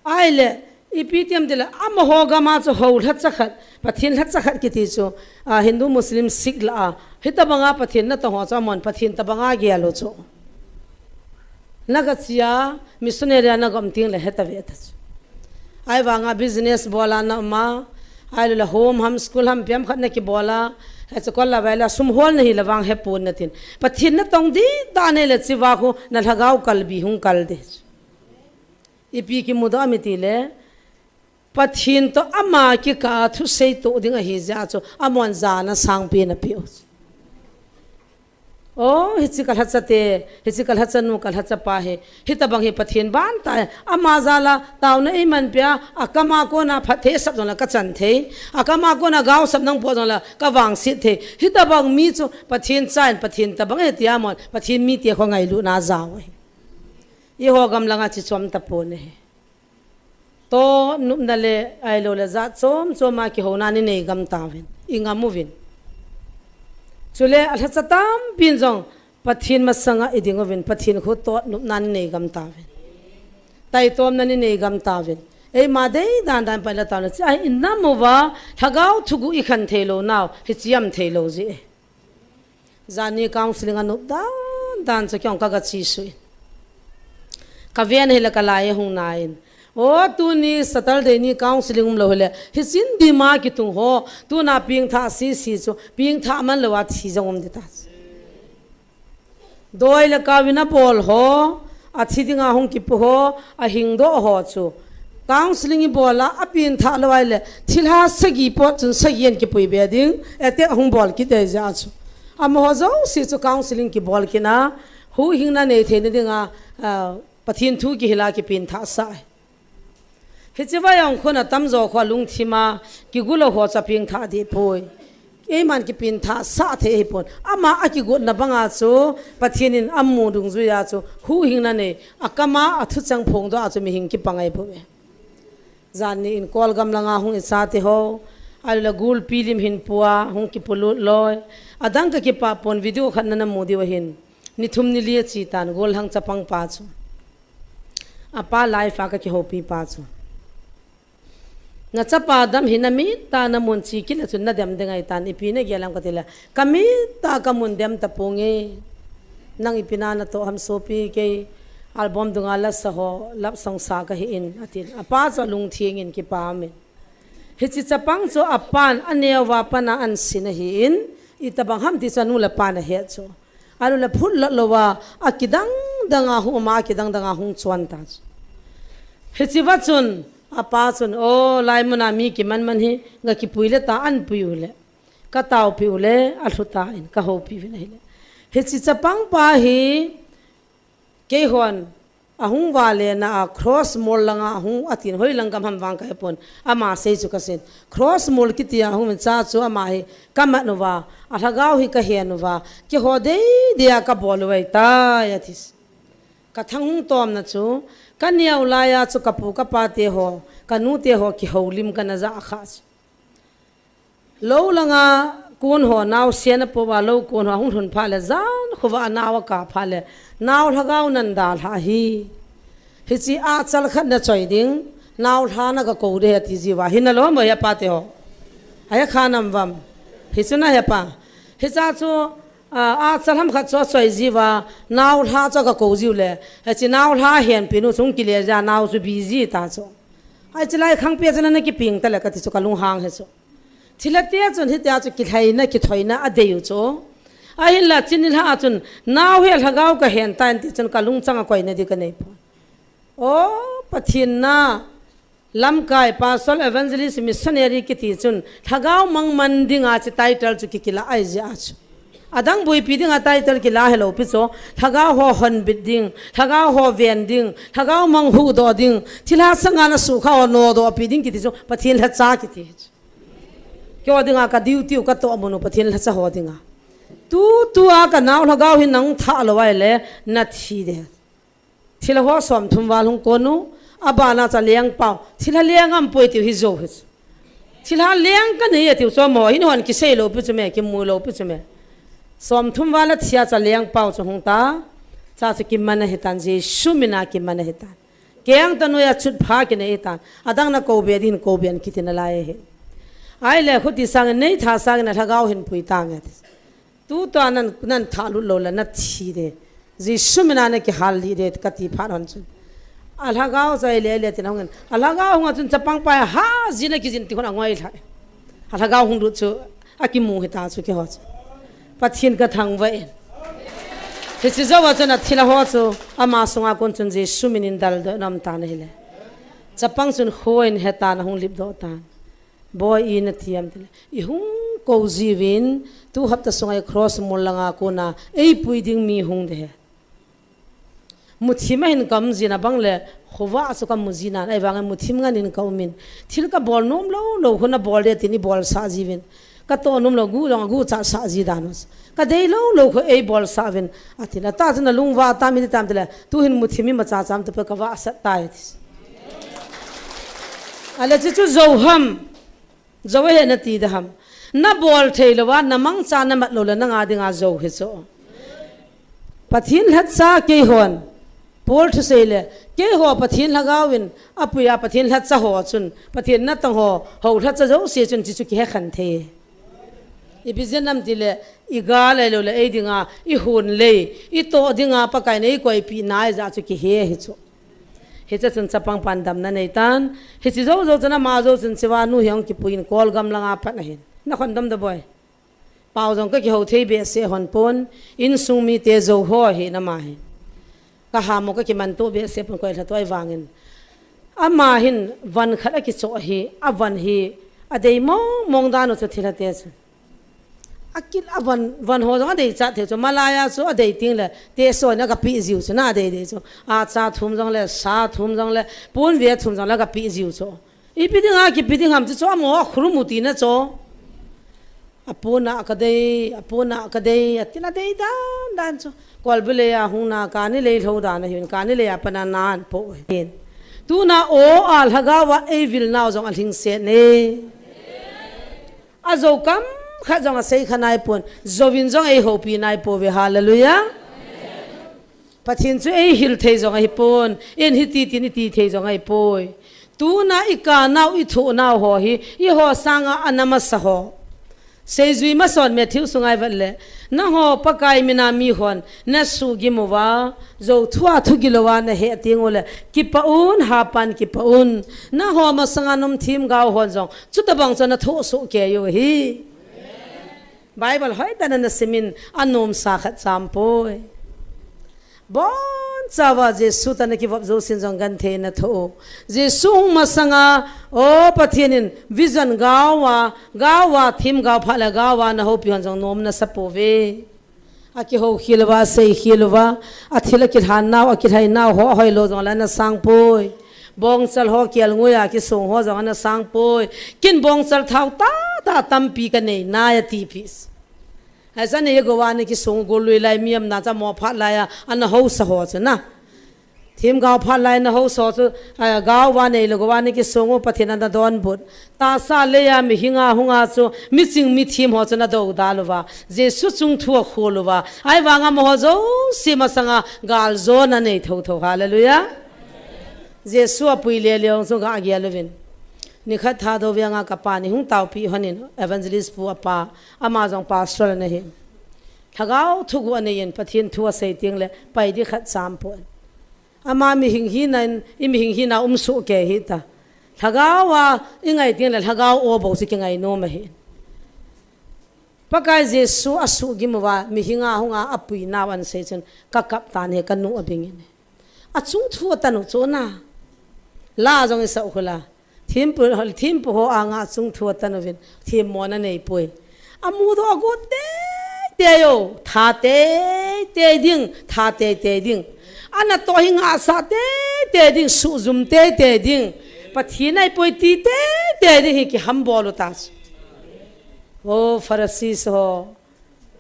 Ahile, ipi ti ham tile, amaho gam a chu hou lhacha khat, Pathen lhacha khat kiti chu, ah, Hindu, Muslim, Sikh lah a, hitabanga Pathen natong ho chu amahon Pathen tabanga gel u chu. Nagache a, missionary a nagom tengle heta ve ta chu. Ahivanga business bol a na um a, ahilou le home ham, school ham, ipi ham khat nakibol a, hiche kol a vai la sum hol nahi le vang hepon natin. Pathen natong ding tah nahi le hiche va khu nalhagao kalbi hung kal ding. Ipi kimudoh ham itile, Pathen toh ama kikah a thusei toh ding ahi jeh a chu, amahon jana sangpen apeh u. O, hiche kalhacha te, hiche kalhacha nu, kalhacha pa hi, hitabang hi Pathen bantah e, ama jal a, taona eimanpi a, akam a kona phatthei asap jongle kachan thei, akam a kona gaosap nangpoh jongle kavangset thei, hitabang mi chu Pathen cha in Pathen tabang e tia amahon, Pathen mite khu ngailutna ajao ahi. Eiho gam langa hiche chu um tapon ahi. Totnopna le ahilou le jat chom chom a kihouna inei gam tauvin, ingam uvin. Chule alhacha tampin jong Pathen masanga iding uvin, Pathen khu totnopna inei gam tauvin. Taitomna inei gam tauvin. Eima dei dan dan pai la tauna, hiche a inam uva, lhagao thuguh ikhen thei lou nau, hiche um thei lou jeh e. Janhi counseling anop dan dan chu keiin kagache suh in. Kaven hile kalai ahung nai in. O, tuni Saturday ni counseling umlou hile, hiche in dim a kitung ho, tuna pengthah sese chu, pengthah man lou a thi jong um ding tah. Doi le kavin abol ho, athi dinga hung kipu ho, ahingdoh ho chu. Counseling ibol a, apengthah lou ahile, thilha sagi pot chun sagi in kipui be ding, attack ahung bol kit ding jeh a chu. Amaho jouse chu counseling kibol kit a, huhhingna nei theina dinga, ah, Pathen thu kihil a kipengthah sah. Hiche vai jong khun atamjo khu alungthim a, kigulou ho chu apengthah deh poi. Eiman kipengthah sah thei ahipon. Ama akigotna banga chu, Pathen in amu dungjui a chu, huhhingna nei, akam a athucheng phongdoh a chu mihing kipang ahibouve. Janhi in Kolgam langa hung ichate ho, ahilou le gulpi lim hin pua, hung kipulut loi. Adang kakipah pon video khat nana mu diu ahin. Ni thum ni li ache tan, gollhang chapang pa chu. Apa life a kakihoupi pa chu. Nachapa dam hi namit a namun che kit le chun nadem ding ahitan, ipi nagel ham katile, kamit a kamun dem taponge. Nang ipi na natoh ham sopi, kei album dunga lasa ho, love song sa kahi in, atin. Apa chu alungtheng in, kipa um in. Hiche chapang chu apan aneo va pan a ahin sin ahin, itobang ham ti chu anu le apan ahet chu. Ahilou le phutlat louva, akidang dang a hung um a, akidang dang a hung chon ta chu. Hiche va chun, apa chun, o, laimun a mi kiman man hi, gakipui le ta, ahin pui u le, kataopi u le, alhu tan, kahoupi uvin ahile. Hiche chapang pa hi, keihon, ahung vale na a cross mol langa ahung atin, hoilang gam ham vang kahepon, ama sei chu kasin. Cross mol kiti a hung min cha chu ama hi kamat uva, alhagao hi kahen uva, keiho dei dei a kabol u ahitai, ati. Kathang hung tomna chu, kaneo lai a chu kapu kapa te ho, kanu te ho kihoulim kana ja kha chu. Lou langa kon ho, naosen apo uva lou kon ho ahung lhun phat le, jan khovah a nao akap phat le, nao lhagao nan dalha hi. Hiche a chal khat nachoi ding, nao lha nagakou ding ahi ati jiuva. Hinalou mo hi apa te ho. Ahe kha nam vam. Hichu nahe pa. Hicha chu, A, a, chalam khat chu achoi jiuva, naolha chu kakou jiu le. Hiche naolha henpi nu chu kile jia nao chu busy ta chu. Hiche lai khangpi a chun ana kipeng ta le kati chu kalunghang hi chu. Thilha te chun hitia chu kilhaina, kithoina adei u chu. Ahinla chini lha a chun nao hi lhagao kahen tan ti chun kalungchang a koina di kanei pon. O, Pathen na, lamkai, pastor, evangelist, missionary kiti chun, lhagao mang man dinga chu title chu kikila ahi jia chu. Adang buipi dinga title kila helou pi chu, lhagao ho honbit ding, lhagao ho ven ding, lhagao mang huhdoh ding, thilha sanga na sukha ho nodoh pi ding kiti chu, Pathen lhacha kiti chu. Keiho dinga ka duty u ka tohmun u Pathen lhacha ho dinga. Tutua kanao lhagao hi nang tha lou ahile, nathi de. Thilha ho somthum val hung kon u, abana chu lengpau. Thilha leng aum poi tiu hi jou hi chu. Thilha leng kanei atiu chu mo, hin hon kisei lou pi chu me, kimu lou pi chu me. Somthum val a thia chu lengpau chu hung ta. Cha chu kiman ahitan, Jesu mina kiman ahitan. Keng ta noiya chutpha kinei ahitan. Adang na kou be din kou be an kiti nalai ahi. Ahile khuti sangin nei tha sangin alhagao hin pui tange. Tutua nan, nan tha lut lou le nathi de. Jesu mina nakihal lih de kati phat hon chun. Alhagao chu ahile, ahile tin ahungin. Alhagao hunga chun chapang pa ha jin a kijin ti hon angoi lhai. Alhagao hung lut chu akimu hita chu keiho chu. Pathen kathangvah in. Hiche jouva chun athilha ho chu ama sunga kon chun Jesu minin daldoh in aum tan ahile. Chapang chun khoin hetan ahung lipdoh tan. Boi, ina ti am tile. Ihung kou jiuvin, tu hapta sunga i cross mol langa kona, eipui ding mi hung de he. Muthim ahin kaum jin abang le, khovah chu kamu jinan, ahivangin muthim ngan in kaum in. Thil kabol nom lou lou, huna bol de tin ibolsah jiuvin. Katoh nom lou, gu jong aguchat sah ji dan u. Kadei lou lou khu eibolsah uvin. Atin, ata chun alungvah tam iti tam tile, tuhin muthim imacha cham tapoi kavahsat tai ati. Ale chu chu jou ham. Jou ahi nati da ham. Nabol thei louva, namangcha namat lou le nanga dinga jou hi chu. Pathen lhacha keihon. Paul thusei le, keiho Pathen lhagao in, apuia Pathen lhacha ho chun, Pathen natong ho, hou lhacha jouse chun, hichu kihe khen thei. Ipi jeh ham tile, igal ahilou le, ei dinga, ihon lei, itoh dinga, Pakai in eikoipeh nai jeh chu kihe hi chu. Hiche chun chapang pan damna nei tan. Hiche jou jou chun ama jou chun cheva nu hi ahung kipuiyin Kolgam langa pat ahin. Nakhon dam da boi. Pao jong kakihou thei behseh hon pon. Insung mite jou ho ahin ama hi. Kahamo kakimanto behseh pon koi lha tua ahivangin. Ama hin van khat akichoh hi, avan hi, adei mong mong dan u chu thilha te chu. Akil avan, van ho jong adeichat thei chu, malaiya chu adei teng le, te soi na kapeh jiu chu, na adei dei chu. Acha thum jong le, sa thum jong le, ponve thum jong le kapeh jiu chu. Ipi dinga kipeh ding ham chu chu, amaho akhurum u tina chu. Apona kadei, apona kadei, atin adei dan dan chu. Kolbile a hung na kani lei lhou dan ahin, kani lei a pana nan po hin. Tuna o a lhagao va eivil nau jong alhingset ne. Ajou kam khat jong asei kha nai pon, jouvin jong eihoupi nai pouve, hallelujah. Pathen chu eihil thei jong ahipon, in hiti tin iti thei jong ahipoi. Tuna ikanau, ithohnau ho hi, eiho sanga ana masa ho. Seijui mason Matthew sunga ivet le, nangho Pakai mina mihon, nasuhgim uva, jou thua thugilouva naheh teng ule, kipah un, hapan kipah un. Nangho masanga nom themgao hon jong, chutobang chu nathoh soh kei u ahi. Bible hoitah in nasimin, anomsa khat cham poi. Bonchauva Jesu toh nakivop jousen jong genthei nathoh u. Jesu hung masanga, o Pathen in vision gaova, gaova, themgao phat le gaova nahoupi hon jong nom nasa pouve. Akihoukhel uva, seikhel uva, athil akilhan nau, akilhai nau ho, ahoilou jong le ana sang poi. Bongchal ho kelngoi a kisong ho jong ana sang poi. Ken bongchal thao tahtah tampi kanei nai ati pis. Ahi, sa nei gova nei kisong u, golui lai mi am na cha mo phat lai a, ana housa ho chu na. Themgao phat lai na housa ho chu, a, gaova neilou gova nei kisong u Pathen ana donbut. Tahsa lei a mihinga hunga chu, miching mithem ho chu ana dodal uva. Jesu chung thu akhol uva. Ahivanga amaho jouse masanga galjona nei thotho. Hallelujah. Jesu apui lele jong chu gah gel uvin. Nikhat Thadou veng a kapa ni hung taopi hon in evangelist pu apa, ama jong pastor ana hi. Lhagao thugu anei in Pathen thu asei teng le pai di khat cham pon. Ama mihing hina in, i mihing hina um soh kei hita. Lhagao a i ngai teng le lhagao o bou chu kingai nom ahi. Pakai Jesu asuhgim uva, mihing a hung a apui nau ahin sei chun, ka kap tan ahi, ka nu abing in. Achung thu atan u chu na. La jong i sa u khu la. Thempu, thempu ho anga achung thu atan uvin. Themmona nei poi. Amu doh agot teitei o. Tha teitei ding. Tha teitei ding. Ana toh hi ngahsah teitei ding. Suhjum teitei ding. Pathen ahi poi ti teitei ding hi kihambol u ta chu. O Pharisee ho.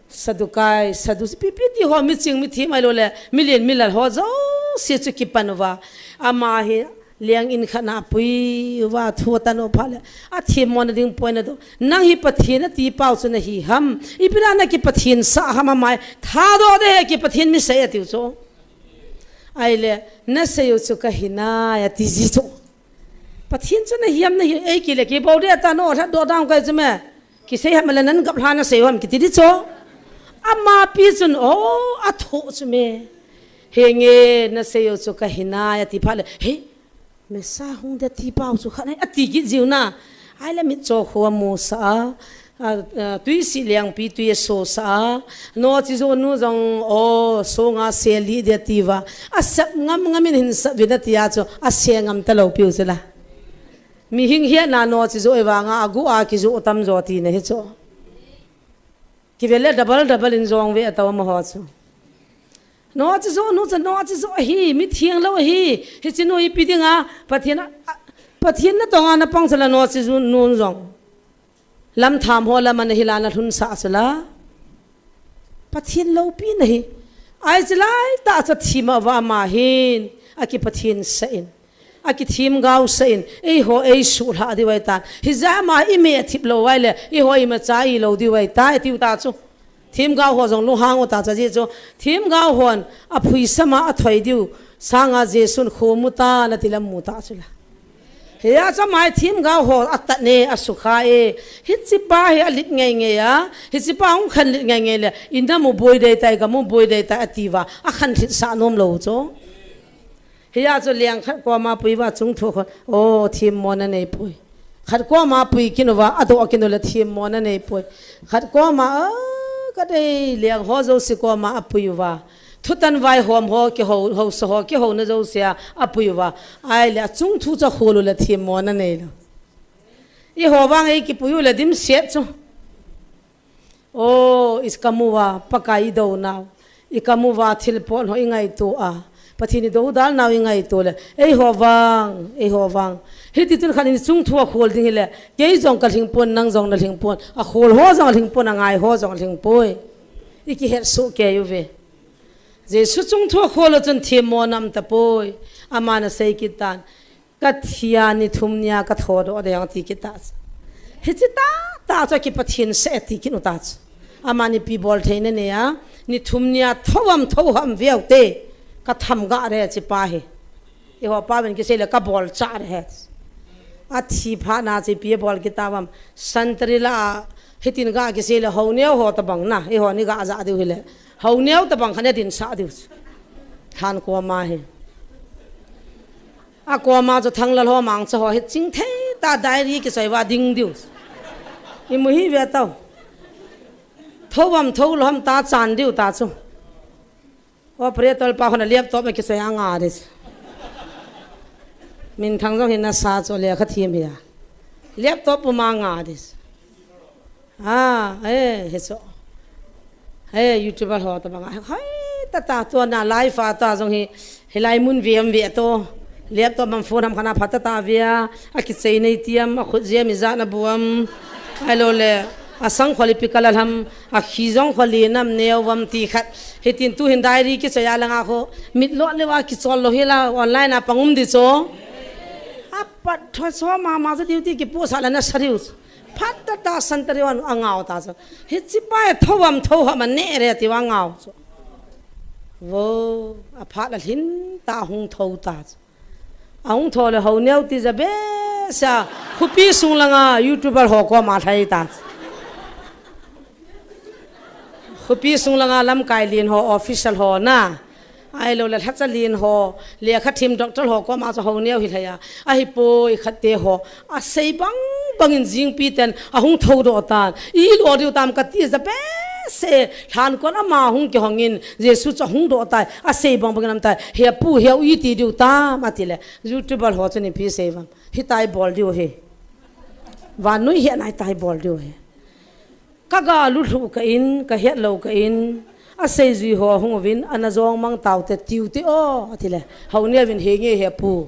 Sadducee, Sadducee, ipi ipi ti ho, miching mithem ahilou le, milen milal ho jouse chu kipan uva. Ama hi leng in khat na apui uva, thu atan u phat le, athemmona ding poi na doh. Nang hi Pathen ati pau chu nahi ham? Ipi dia na kipathen sah ham ama hi? Thadoh de hi kipathen mi sei ati u chu. Ahile, nasei u chu kahi nai ati ji chu. Pathen chu nahi ham nahi, ei kile kibol de ata no, lhat doh dang kai chu me. Kisei ham le nan gap lha nasei u ham kiti di chu. Ama pi chun, o, athoh chu me. Henge nasei u chu kahi nai ati phat le, he, Messiah hung de ti pau chu khat nai ati kit jiu na. Ahile mitcho khu amu sah a, a, a, tui si lengpi tui aso sah a. Noche joh nu jong, o, songa se li de ti uva. Asep ngam ngam in hin sep vin ati a chu, ase ngam talou piu chu la. Mihing hiatna noche joh i vanga agu a kijoh tam jo tina hi chu. Kivel le double double in jong ve atau amaho chu. Noche joh nu chu noche joh ahi, mi thenglou ahi. Hiche nu ipi dinga, Pathen a, a, Pathen natong a napang chu la noche joh nu jong. Lamtham ho lam a nahi la nalhun sah chu la. Pathen loupi nahi. Ahi chu lai tah chu thim a va ama hin. Akipathen sah in. Akithemgao sah in. Eiho eisuh lha diu ahitan. Hijeh a ama i me thip lou vai le. Eiho imacha ilou diu ahitai tiu ta chu. Themgao ho jong lunghang u ta chu ajeh chu. Themgao hon aphuisam a athoi diu. Sanga Jesun khomu ta nati lam mu ta chu la. Hia chu ama hi themgao ho atat ne, asukha e. Hiche pa hi alit ngei ngei a. Hiche pa hung khanlit ngei ngei le. Ina mu boi dei tai, ka mu boi dei tai, ati uva. Akhanlit sah nom lou chu. Hia chu leng khat koma pui uva chung thu khon. O, themmona nei poi. Khat koma pui kin uva, adoh kin u le themmona nei poi. Khat koma, a, ka dei leng ho jouse koma apui uva. Thutan vaihom ho, kihou, housa ho, kihouna jouse a, apui uva. Ahile, achung thu chu akhol u le themmona nei lou. Eiho vang ei kipui u le dimset chu. O, i kamu uva, Pakai i dou nau. I kamu uva, thilpon ho i ngaito a. Pathen i doudal nau i ngaito le. Eiho vang, eiho vang. Hiti chun khat in chung thu akhol ding hile. Kei jong kalhing pon, nang jong nalhing pon. Akhol ho jong alhing pon, angai ho jong alhing poi. I kihet soh kei uve. Jesu chung thu akhol u chun themmo nam tapoi. Aman asei kit tan. Ka thi a ni thum nia ka thodoh ding ti kit ta chu. Hiche tah tah chu kipathen sah e ti kit u ta chu. Aman ipi bol thei nanei a, ni thum nia tho am tho ham veu te, ka tham ga re chi pa hi. Eiho pa ven kisei le ka bol cha re he. Athi phat na chu ipi bol kit ta vam. Santri la hitin ga kisei le ho neo ho tabang na, eiho ni ga ja diu hile. Ho neo tabang khat ne din sa diu. Than koma hi. Akoma chu Thanglal ho mangcha ho hi chingthei ta diary kisei va ding diu. Imu hi ve tau. Tho vam tho lou ham ta chan diu ta chu. Operator pa khun a laptop a kisei a nga dis. Minthang jong hin nasa chu lekha thiem hi a. Laptop puma nga dis. A, eh, hichu. Eh, YouTuber ho tabang a. Hoi, tata tua na live a ta jong hi, hilai mun vem ve to. Laptop ham phone ham khat na phat tata ve a. Akichei nei tiam, akhut jia mi ja na buam. Ahilou le, asang kholi pi kala ham, akhi jong kholi nam neo vam ti khat. Hitin tu hin diary kichoi a langa kho. Mit lo le va kichol lou hi la online a pang um di chu. Apat tho so mama chu duty kipu sa la nasa diu. Phat tata santri wan angau ta chu. Hichi pa e tho vam tho ham ane re ti va ngau chu. Vo, aphat la lhin ta hung tho ta chu. Ahung tho le ho neo ti ja be sa. Khupi sung langa YouTuber ho koma lhai ta chu. Pi sung langa lamkai lien ho, official ho na. Ahilou le lhacha lien ho, lekha thiem doctor ho koma chu Haoneo hi lhai a. Ahipoi khatte ho. Asei bang bangin jingpi ten ahung thoudoh tan. Ilo diu tam kati ja behseh. Lhankon ama hung kihongin Jesu chu ahung doh tai. Asei bang bangin aum tai. He pu, he u iti diu tam ati le. YouTuber ho chun ipi sei uvam. Hitia ibol diu ahi. Vannoi hetna hitia ibol diu ahi. Ka ga lulhu kah in, ka hetlou kah in, aseijui ho hung uvin, ana jong mang taute tiu te o, ati le. Haoneo vin he nge he pu.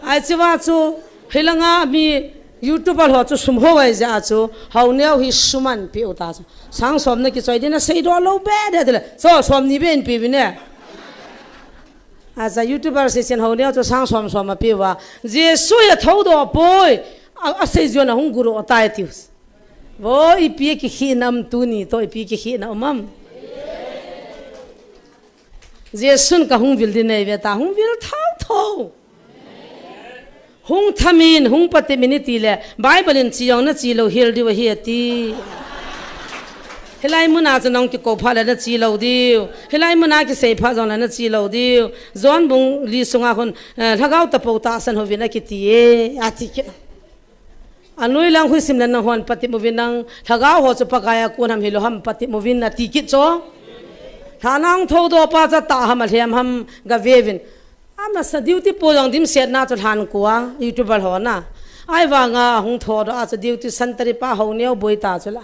Ahi chea chu, hilanga mi YouTuber ho chu sum ho ahi jeh a chu, Haoneo hi sum ahin pe u ta chu. Sang som na kichoi ding na seidoh lou be de ati le. So, som ni be in pe uvin e. Aja YouTuber seichen Haoneo chu sang som som ape uva. Jesu hi athoudoh poi. A, aseijui hon ahung gudoh tai tiu. Vo ipi kikhehna um tuni toh ipi kikhehna um am. Jesun kahung vil ding nei ve ta hung vil thou thou. Hung thamin, hung patepmin iti le, Bible in che jong nache lou hel diu ahi ati. Hilai muna chu nahung kikou phat le nache lou diu. Hilai muna kisei phat jong le nache lou diu. John bung li sunga khun, eh, lhagao tapou tahsan uvin akiti e, ati kit. Anoi lang huisim le nahon patep uvin nang, lhagao ho chu Pakai a kon ham hilou ham patep uvin ati kit chu. Lha nahung thoudoh pa chu atah ham alhem ham gave uvin. Amasa duty po jong dimsetna chu lhan ko a, YouTuber ho na. Ahivanga hung thoudoh a chu duty santari pa Haoneo boi ta chu la.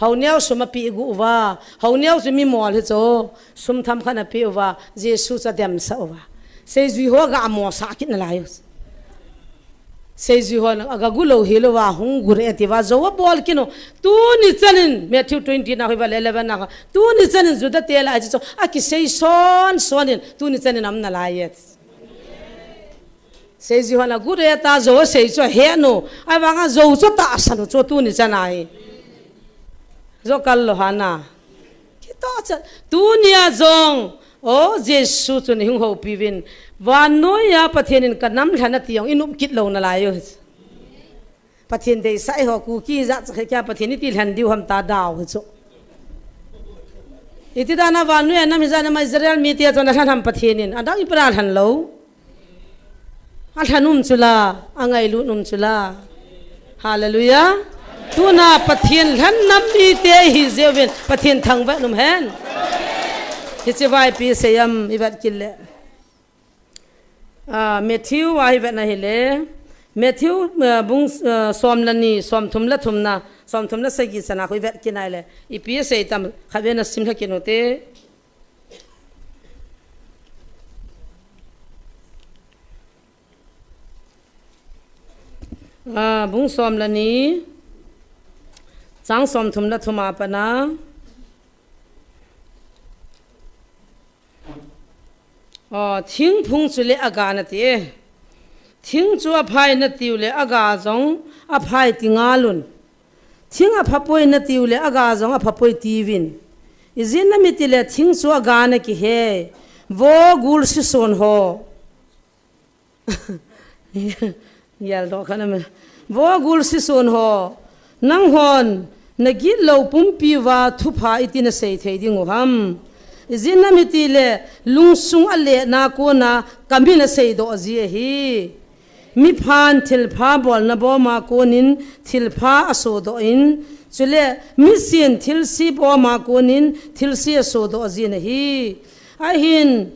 Haoneo sum ape gu uva, Haoneo chu mi mol hi chu, sum themkhat ape uva, Jesu chu ademsah uva. Seijui ho ga amosah kit nalai u. Seijui ho na, aga gu lou hilou va, hung gu re ati uva, jou abol kit u. Tuni chanin, Matthew twenty na khu iva le eleven na khu. Tuni chanin Juda te lah a chu, akisei son sonin, tuni chanin aum nalai e. Seijui hon agu re ta jou asei chu ahe u. Ahivanga jou chu atahsan u chu tuni chan ahi. Jou kal lou hana. Kitoh chan. Tunia jong. O Jesu chun ihung houpi uvin. Vannoiya Pathen in kanam lhen ati jong inop kit lou nalai u. Pathen deisah ho Kuki jat cha khe kya Pathen iti lhen diu ham ta dau hi chu. Iti dana vannoiya nam hijat nama Israel mite chun alhen ham Pathen in. Adang ipi a lhen lou. Alhen um chu la, angailut um chu la. Hallelujah. Tuna Pathen lhen nam mite ihi jeh uvin Pathen thangvah in um hen. Hiche va ipi sei am ivet kit le. Ah, Matthew a ivet na hile. Matthew, ah, bung, ah, som le ni, som thum le thum na, som thum le sagi chan a khu ivet kit na hile. Ipi asei tam khatvei na sim lha kit u te. Ah, bung som le ni, chang som thum le thum a pat na. Ah, thingphung chu le aga nati e. Thing chu aphai natiu le aga jong aphai ti ngal un. Thing aphapoi natiu le aga jong aphapoi tiuvin. Ijeh inem itile thing chu aga na kihe. Vo gul sison ho. Geldoh kha na me. Vo gul sison ho. Nanghon, na gitlou pumpi uva thupha iti nasei thei diu ham. Ijeh inem itile, lungsung aletna kona, kamin aseidoh ji ahi. Miphan thilpha bolna boma konin thilpha asodoh in, chule misin thilse boma konin thilse asodoh jin ahi. Ahin,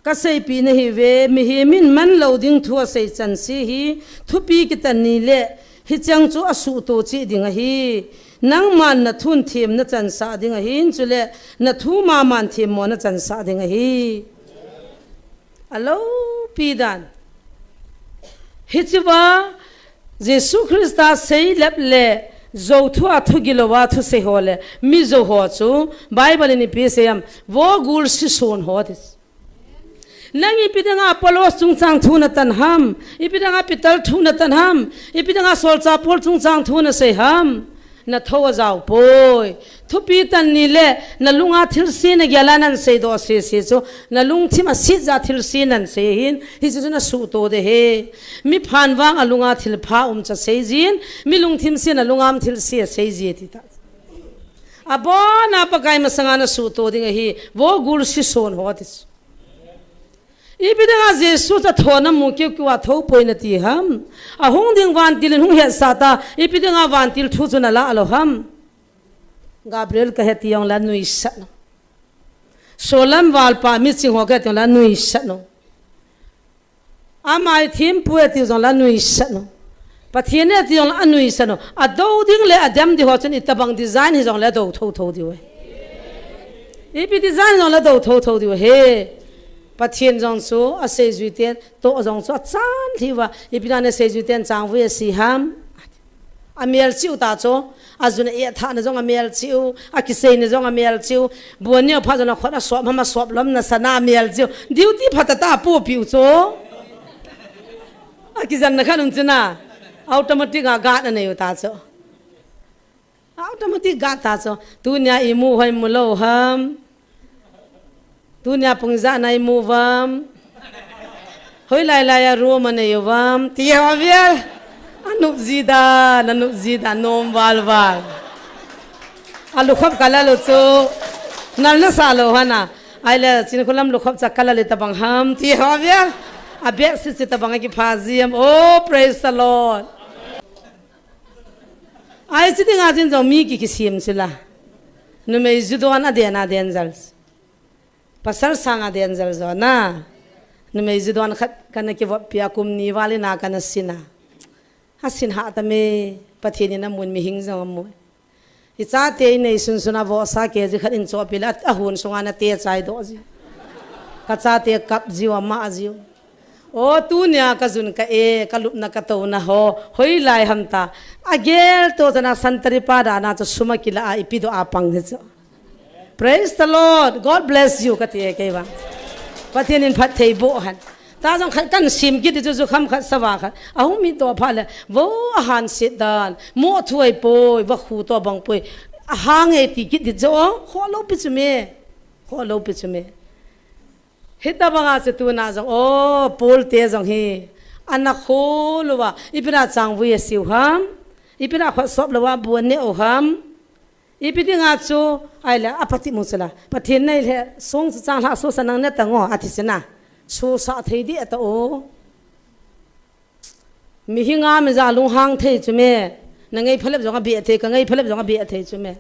kaseipeh nahiuve, mihem in manlou ding thu asei chanse hi, thupi kitan nile, hicheng chu asuhto cheh ding ahi. Nangman nathun them nachansah ding ahin, chule nathu maman themmo nachansah ding ahi. Aloupi dan. Hichea, Jesu Christa seilep le, jou thua thugilouva thusei ho le, mijou ho chu, Bible in ipi asei ham, vo gul sison ho ati. Nang ipi dinga Apollos chungchang thu natan ham, ipi dinga Peter thu natan ham, ipi dinga solchah Paul chungchang thu nasei ham. Natho ajao poi. Thupi tan nile, nalunga thilse nagel a naseidoh sese chu, nalungthim aset jeh a thilse nasei hin, hiche chu nasuhto ding ahi. Miphan vang alunga thilpha umcha seijin, mi lungthim sen alunga um thilse asei ji ati ta. Abona Pakai masanga nasuhto ding ahi, vo gul sison ho ti chu. Ipi dinga Jesu chu athona mu kiu kiu a thopoi nati ham? Ahung ding vantil in hung hetsah ta, ipi dinga vantil thu chu nalah lou ham? Gabriel kahe ti jongle anuisat lou. Solam valpa miching ho kahe ti jongle anuisat lou. Ama ithempui ati jongle anuisat lou. Pathen e ati jongle anuisat lou. Adou ding le adem ding ho chun itobang design hijongle adou thotho diu ahi. Ipi design hijongle adou thotho diu ahi. Pathen jong chu aseijuiten toh jong chu achan lheh uva. Ipi dinga aseijuiten achangvui ase ham? Amelchih u ta chu, ajun a-eh thahna jong amelchih u, akiseina jong amelchih u, bu aneo phat jongle khut asop ham asop lom nasa na amelchih u, duty phatah tah a apohpeh u chu. Akijanna khat um chu na, automatic a guard anei u ta chu. Automatic guard ta chu, tunia imu hoi mu lou ham? Tunia pung ijat na imu uvam? Hoilai lai a room anei uvam? Ti ho vel. Anop ji dan, anop ji dan, nom val val. Alukhop kalal u chu. Nal nasah lou hana. Ahile, Chinkholam lukhop chu kalal itobang ham? Ti ho vel. A bedsheet chu itobang akipha ji ham? Oh, praise the Lord. Ahi, chu dinga chun jong mi ki, kisem chu la. Numei ju don a den a danger. Pasal sang a danger jo na. Numei ju don khat kana kivoppi a kum ni val in a kana sin a. Asin hah tame, Pathen in amun, mihem jong amu. Ichate inei sunsun a vohsa kg khat in chohpeh le, ahon sunga nate chai doh ji. Kachate kap jiu, amah jiu. O, tunia kajun ka-eh, kalupna katouna ho, hoilai ham ta. Agel to chana santari pa dana chu sum akilah a ipi doh a pang hi chu. Praise the Lord. God bless you, kati e kei vang. Pathen in phatthei boh hen. Ta jong khat kan sem kit di chu, jukham khat, sava khat. Ahung mit doh phat le, vo ahan set dan. Mo thu ahipoi, vakhu to bang poi. Ahang e ti kit di chu, kholou pi chu me. Kholou pi chu me. Hitabanga chu tuna jong, o, Paul te jong hi, ana kholou va, ipi dinga changvui asiu ham, ipi dinga khut sop lou va bu aneh u ham, ipi dinga chu, ahile, apati mu chu la, Pathen nei le, song chu changlhah sosa nang ne ta ngo, ati chu na, sosa thei di ata o. Mihem a mi ja lunghang thei chu me. Na ngai phalep jong abeh thei, ka ngai phalep jong abeh thei chu me.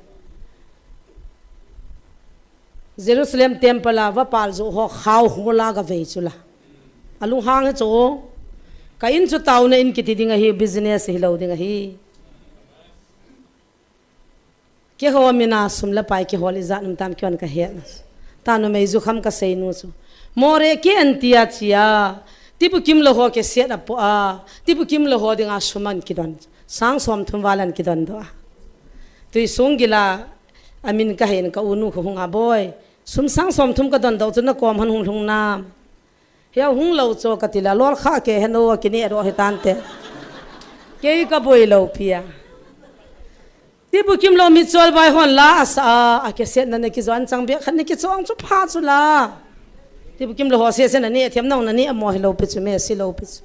Jerusalem temple a vapal jo ho khao hol a gavei chu la. Alunghang hi chu. Ka in chu taona in kiti ding ahi, business hilou ding ahi. Keiho mina sum le pai kihol ijat um tam kihon kahet na. Ta numei jukham kasei nu chu. More kei an tia chia. Tibukim lou ho kei set apo a. Tibukim lou ho dinga sum an kidon. Sang som thum val an kidon doh a. Tuisong gila amin kahen ka u nu khu hung a boi. Sum sang som thum kadon doh chu nakom han hung lhung nam. Hiau hung lou cho kati la, lol kha ke hen o, kine ro he tante. Kei kaboi lou pi a. Tibukim lou mitchol bai hon la asa a, akiset na ne kijon chang bek khat ne kichong chu pha chu la. Tibukim lou ho se se na ne thiam nong na ne amo hilou pi chu me silou pi chu.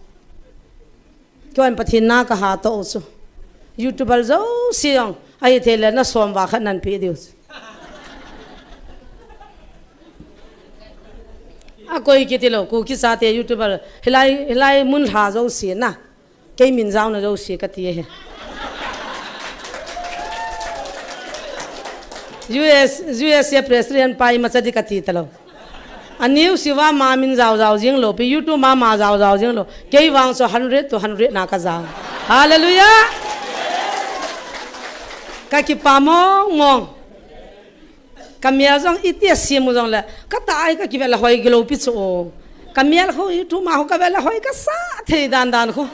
Keiman Pathen na kaha to u chu. YouTuber jouse jong, ahithei le na som va khat nan pe diu chu. Akoi kiti lou, Kuki chate YouTuber, hilai, hilai mun lha jouse na. Kei min jaona jouse kati e he. U S, U S A President pa imacha di kati talou. Aneo siva ma min jao jao jing lou, pi YouTube ma ma jao jao jing lou. Kei vang chu hundred to hundred na kajao. Hallelujah! Kakipah mong mong. Kamel jong iti a simu jong le. Katah a hi kakivel a hoi gilou pi chu o. Kamel khu YouTube ma khu kavel a hoi kasa thei dan dan khu.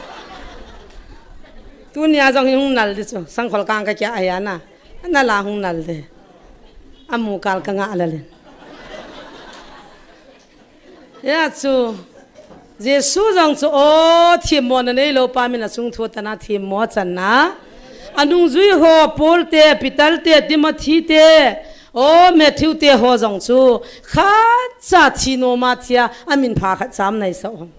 Tunia jong hi hung nal di chu. Sangkhol kang kakia ahi ana. Nal a hung nal de. Amu kal kanga lalen. Hia chu, Jesu jong chu, o, themmo na neilou pa min a chung thu tana themmo channa. Anungjui ho, Paul te, Peter te, Timothy te, o, Matthew te ho jong chu, khatcha thi nom a thia, amin pha khatcha um nai sah ham.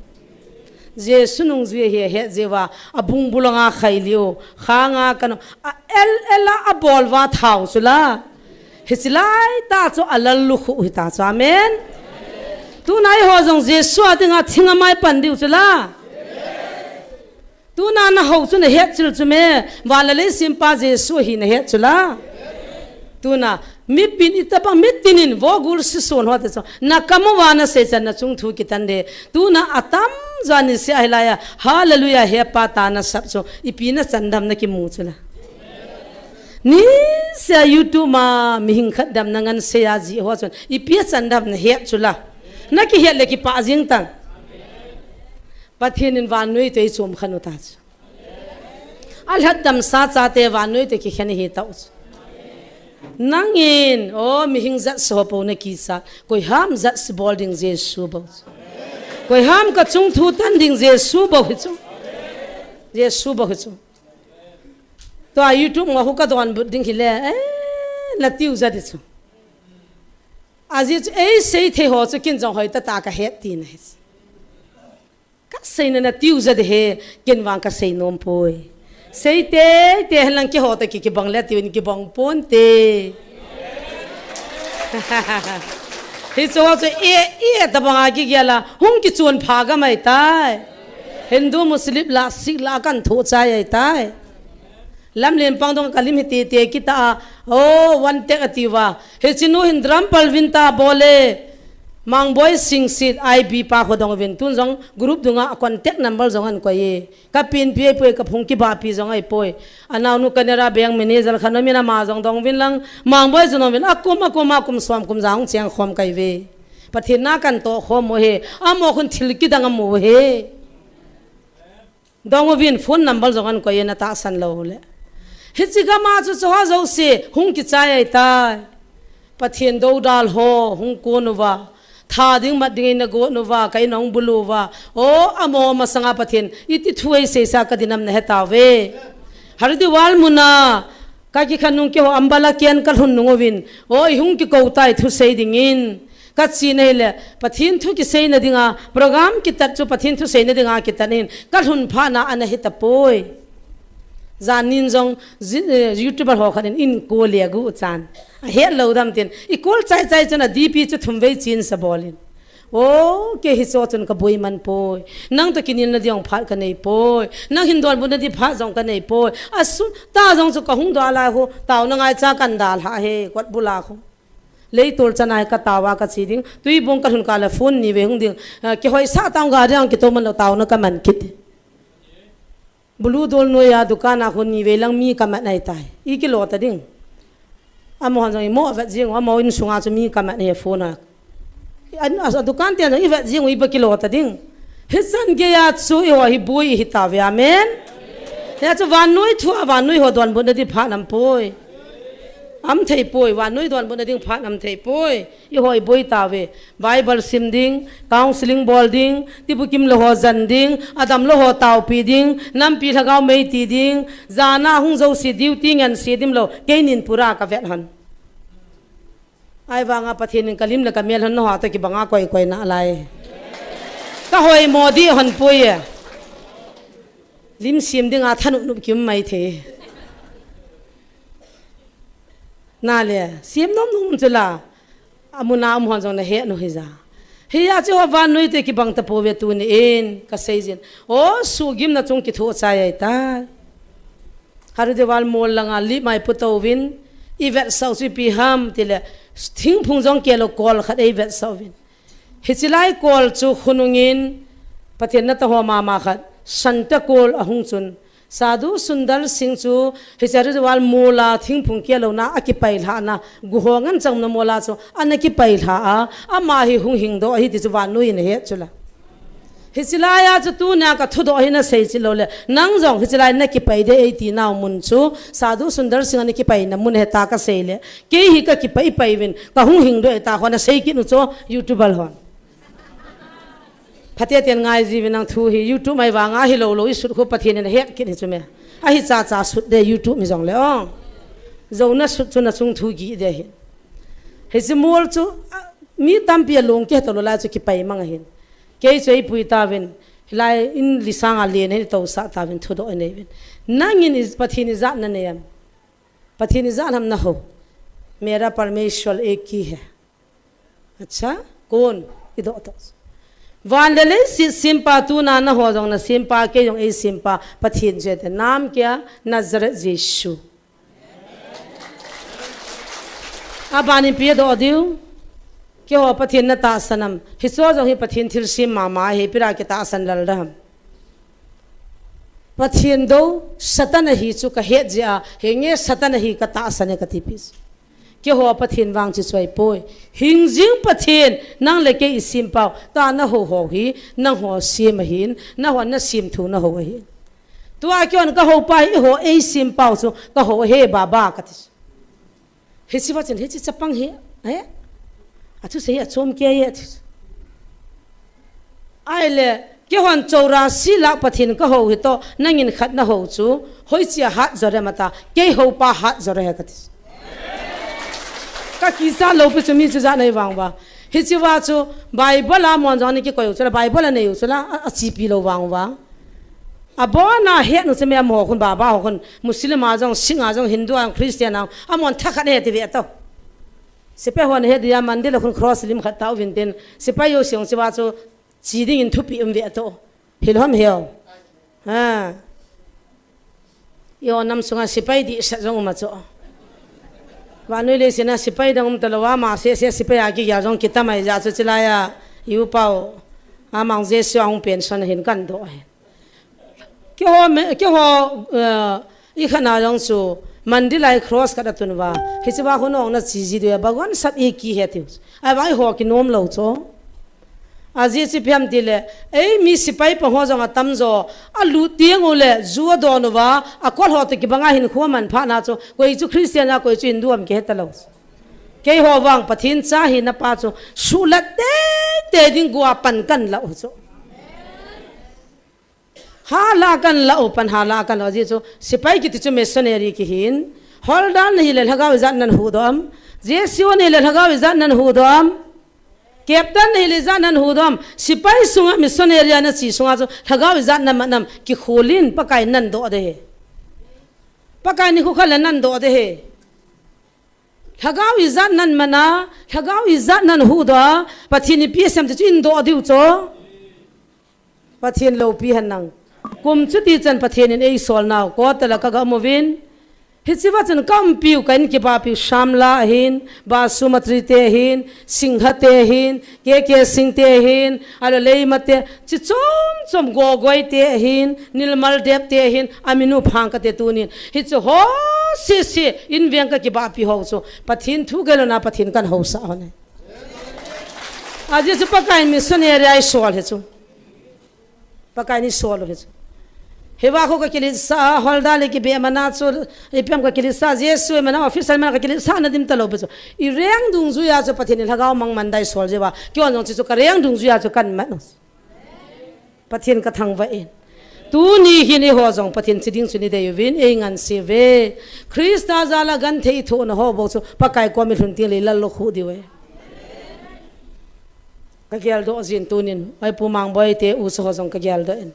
Jesu nungjui hi het jeh uva, abung bulanga khai liu, khanga kanu, a el el a abol uva thao chu la. Hichi lai ta chu alal lukhuh hita chu. Amen. Tuna eiho jong Jesu a dinga thing amai pan diu chu la. Tuna naho chu nahet chil chu me. Van le lei sempa Jesu hi nahet chu la. Tuna mipin itobang mitinin vogul sison ho te chu. Nakam uva nasei chan nachung thu kitan de. Tuna atamjo nisea hilai a. Hallelujah hepa ta nasap chu. Ipi nachandam nakimu chu la. Nisea YouTube ma mihing khat damna ngan seiya ji ho chun. Ipi achandam nahet chu la. Nakihet le kipah jing tan. Pathen in vannoi toh eichom khen u ta chu. Alhatdamsa chate vannoi toh kikhen hitau chu. Nangin, o, mihing jatsi ho pou nakichat. Koiham jatsi bol ding Jesu bou chu. Koiham kachung thu tan ding Jesu bou hi chu. Jesu bou hi chu. Tua YouTube nga hu kadonbut ding hile, eh, natiu ja di chu. Ajeh chu, eh, seithei ho chu kin jong hoitah tah kahet tina hi chu. Kaseina natiu ja di he, kin vang kasei nom poi. Sei teitei henlang keiho toh ki, kibang le tiuvin kibang ponte. Hichu ho chu, eh, eh, tabanga kigel a, hung kichun pha gamai tai. Hindu, Muslim la, Sikh la, kan tho chai ai tai. Lamlen pang dong kalim hi teitei kita a, o, one take atiuva. Hichi nu hin drum pal vin ta bole. Mangboi Singsit I B pa kho dong vin tun jong group dunga contact number jong ahin koi e. Kapin pi ai poi kaphung kiba pi jong ai poi. Anaonu Canara Bank manager khat nom in ama jong dong vin lang. Mangboi jong dong vin akum akum akum som kum jang cheng khom kai ve. Pathen na kan toh khom mo he. Amo khun thil kidang amo he. Dong uvin phone number jong ahin koi e natahsan lou le. Hichi gama chu chu ho jouse hung kichai ai tai. Pathen dodal ho hung kon uva. Tha ding mat ding eina gon uva, ka in ahung bulu uva. O, amo masanga Pathen, iti thu eiseisa kadinam nahe tauve. Hari Diwali muna, kakikhen nung keiho umbrella ken kalhun nung uvin. O, ihung kikou tai thusei dingin. Kachi nahile, Pathen thu kiseina dinga, program kitat chu Pathen thu seina dinga kitat in, kalhun phat na ana hita poi. Janin jong, ji-, eh, YouTuber ho khat in, in ko le gu chan. Ahet lou dam tin, i call chai chai chun a D P chu thum vei chin sa bol in. O, kei hicho chun kaboi man poi. Nang toh kinelna ding phat kanei poi. Nang hin donbutna ding phat jong kanei poi. Asu, ta jong chu kahung dal a hu, taona ngaicha kan dalha he, kot bula khu. Leitol chana hi katao a kachi ding. Tuibong kalhun kah le phone ni vei hung ding. Ah, kihoisah tang ga ding kitoh man lou taona kaman kit. Bulu dol noiya dukan a khu ni vei lang mi kaman ai tai. I kilo ta ding. Amo hon jong imo vet jing, amo insunga chu mi kaman he phone a. An, a, a dukan te jong i vet jing, iba kilo ta ding. Hichan geiya chu eiho hi boi ihi tauve, amen. Hia chu vannoi thu a vannoi ho donbutna ding phat nam poi. Am thei poi, vannoi donbutna ding phat nam thei poi. Eiho i boi tauve. Bible sim ding, counseling bol ding, tibukim lou ho jan ding, adam lou ho taopi ding, nampi lhagao mei ti ding, jana hung jouse duty ngen se dim lou, keinin pura kavet hon. Ahivanga Pathen in kalim le kamel hon nahoi toh kibanga koi koi nalai. Kahoi mo di hon poi e. Lim sim dinga thanom nom kim mai thei. Nale, sim nom nom chu la. Amuna um hon jong nahe nu hija. Hia chu ho vannoi te kibang tapouve tunin kasei jin. O, sugimna chung kitho chai ai tai. Hari Diwali mol langa lip mai putouvin, i vetsah u chu ipi ham tile, thingphung jong keh lou kol khat ei vetsah uvin. Hichi lai kol chu khonungin, Pathen natoh ho mama khat, Santa kol ahung chun, Sadhu Sundar Singh chu, hichi Hari Diwali mola thingphung keh louna, akipai lhahna, guho ngan chang na mola chu, ana kipai lha a, ama hi hung hing doh ahi ti chu vannoi in ahet chu la. Hichi laiya chu tunia kathudoh hi nasei chil lou le. Nang jong hichi lai nakipai ding eiti nau mun chu. Sadhu Sundar Singh ana kipaina mun heta kasei le. Kei hi kakipai pai uvin. Kahung hing doh e ta ho nasei kit u chu YouTuber hon. Phatechaten ngai jiuvin nang thu hi YouTube mai vanga hilou lou i sut khu Pathen in ahet kit hi chu me. Ahi chacha sut de YouTube mi jong le ong. Jou nasut chu nachung thu gih de hi. Hichi mol chu, a, mi tampi alung kihe talou lai chu kipai mang ahin. Kei chu eipui tauvin, hilai in lisanga len hin tousah tauvin thudoh inei uvin. Nangin i Pathen ijat nanei em? Pathen ijat ham naho? मेरा परमेश्वर एक ही है। अच्छा, कौन? Idoh to. Van le leiset sempa, tuna naho jong nasempa, kei jong eisempa Pathen chu ahi. नाम क्या? नज़ारेत यीशु. Abana ipi idoh diu? Keiho Pathen natahsan am? Hicheho jong hi Pathen thilsem mama ahi, ipi dia kitahsan lel dem? Pathen dou Satan ahi chu kahet jeh a, henge Satan ahi katahsan e kati pi. Keiho Pathen vang chu chu ahipoi. Hingjing Pathen, nang le kei isempau, tua naho ho hi, nangho sem ahin, nangho nasemthu naho ahin. Tua keihon kaho pa hi eiho eisempau chu, kaho ahi baba kati. Hiche va chun, hiche chapang hi, eh? Athusei hi achom kei e, ati. Ahile, keihon chorasi lakh Pathen kaho hi toh, nangin khat naho chu, hoiche a hat jo dem ati, keiho pa hat jo ahi kati. Kakicha lou pi chu mi chu jat nei vang uva. Hiche va chu, Bible a mon jong ana kikoi u chu la, Bible a nei u chu la, a, achepi lou vang uva. Abona het nu chu mi amaho khun, baba ho khun, Muslim a jong, Sikh a jong, Hindu a jong, Christian a jong, amahon thakhat ahi ti ve to. Sepai hon ahet dia, Monday le khun cross lim khat tao vin tin, sepai jousen hiche va chu che dingin thupeh um ve to. Hilou ham heo. Ha. Eiho nam sunga sepai dihset jong um a chu. Vannoi leiset a sepai dang um talou a, ama seh seh sepai a kigel jong kitam ahi jeh chu chulai a, i upa u. Amang Jesu a hung pension ahin kadoh ahi. Keiho me, keiho, eh, ikhat na jong chu, Monday lai cross khat atun uva. Hiche va hon ong nache ji diu, Bhagwan sab ek hi hai tiu. Ahivang eiho kinom lou chu. Ajeh chu ipi ham tile, eimi sepai pang ho jong atam jo, alut teng uleh, ju adon uva, akol ho toh kibanga hinkho aman phat na chu, koi chu Christian a, koi chu Hindu ham kihe talou. Keiho vang Pathen cha hina pa chu, suhlat teitei ding gua pan kalah u chu. Halah kalah u, pan halah kalah u, ajeh chu, sepai kiti chu missionary kihin. Hawlder nahile lhagao ijat nahuhdoh am? J C O nahile lhagao ijat nahuhdoh am? Captain nahile ijat nahuhdoh am? Sepai sunga missionary a nache sunga chu lhagao ijat naman am? Kikholin Pakai nadoh ding ahi. Pakai nikho khat le nadoh ding ahi. Lhagao ijat naman a, lhagao ijat nahuhdoh a, Pathen in ipi asem ti chu nadoh diu chu. Pathen loupi hen lang. Kum chuti chan Pathen in eisol nau, Kohta la kaga um uvin. Hiche va chun kaumpiu, ka in kibahpiu, Shyamlal ahin, Basumatri te ahin, Singha te ahin, K K Singh te ahin, ahilou le Leima te, chi chom chom Gogoi te ahin, Nilmal Deb te ahin, amin u phang kate tunin. Hiche ho sese, in veng kakibahpi ho chu, Pathen thu gel louna Pathen kahin haosah ho ahi. Ajeh chu Pakai in missionary a eisol ahi chu. Pakai in eisol u ahi chu. Hiva khu kakiletsah a, hawlder le kibe mana chu, ipi ham kakiletsah, Jesu mana, officer mana kakiletsah na dim talou pi chu. Ireng dungjuia chu Pathen in lhagao mang man dai sol jiuva. Keihon jong chu chu kareng dungjuia chu kaman u. Pathen kathangvah in. Tuni hin eiho jong Pathen che ding chu nei dei uvin, eingansei uve. Christa jal a genthei thohna ho bou chu Pakai kom ilhun teng le ilal lou khu diu ahi. Kageldoh jin tunin, ai Pu Mangboi te u sa ho jong kageldoh in.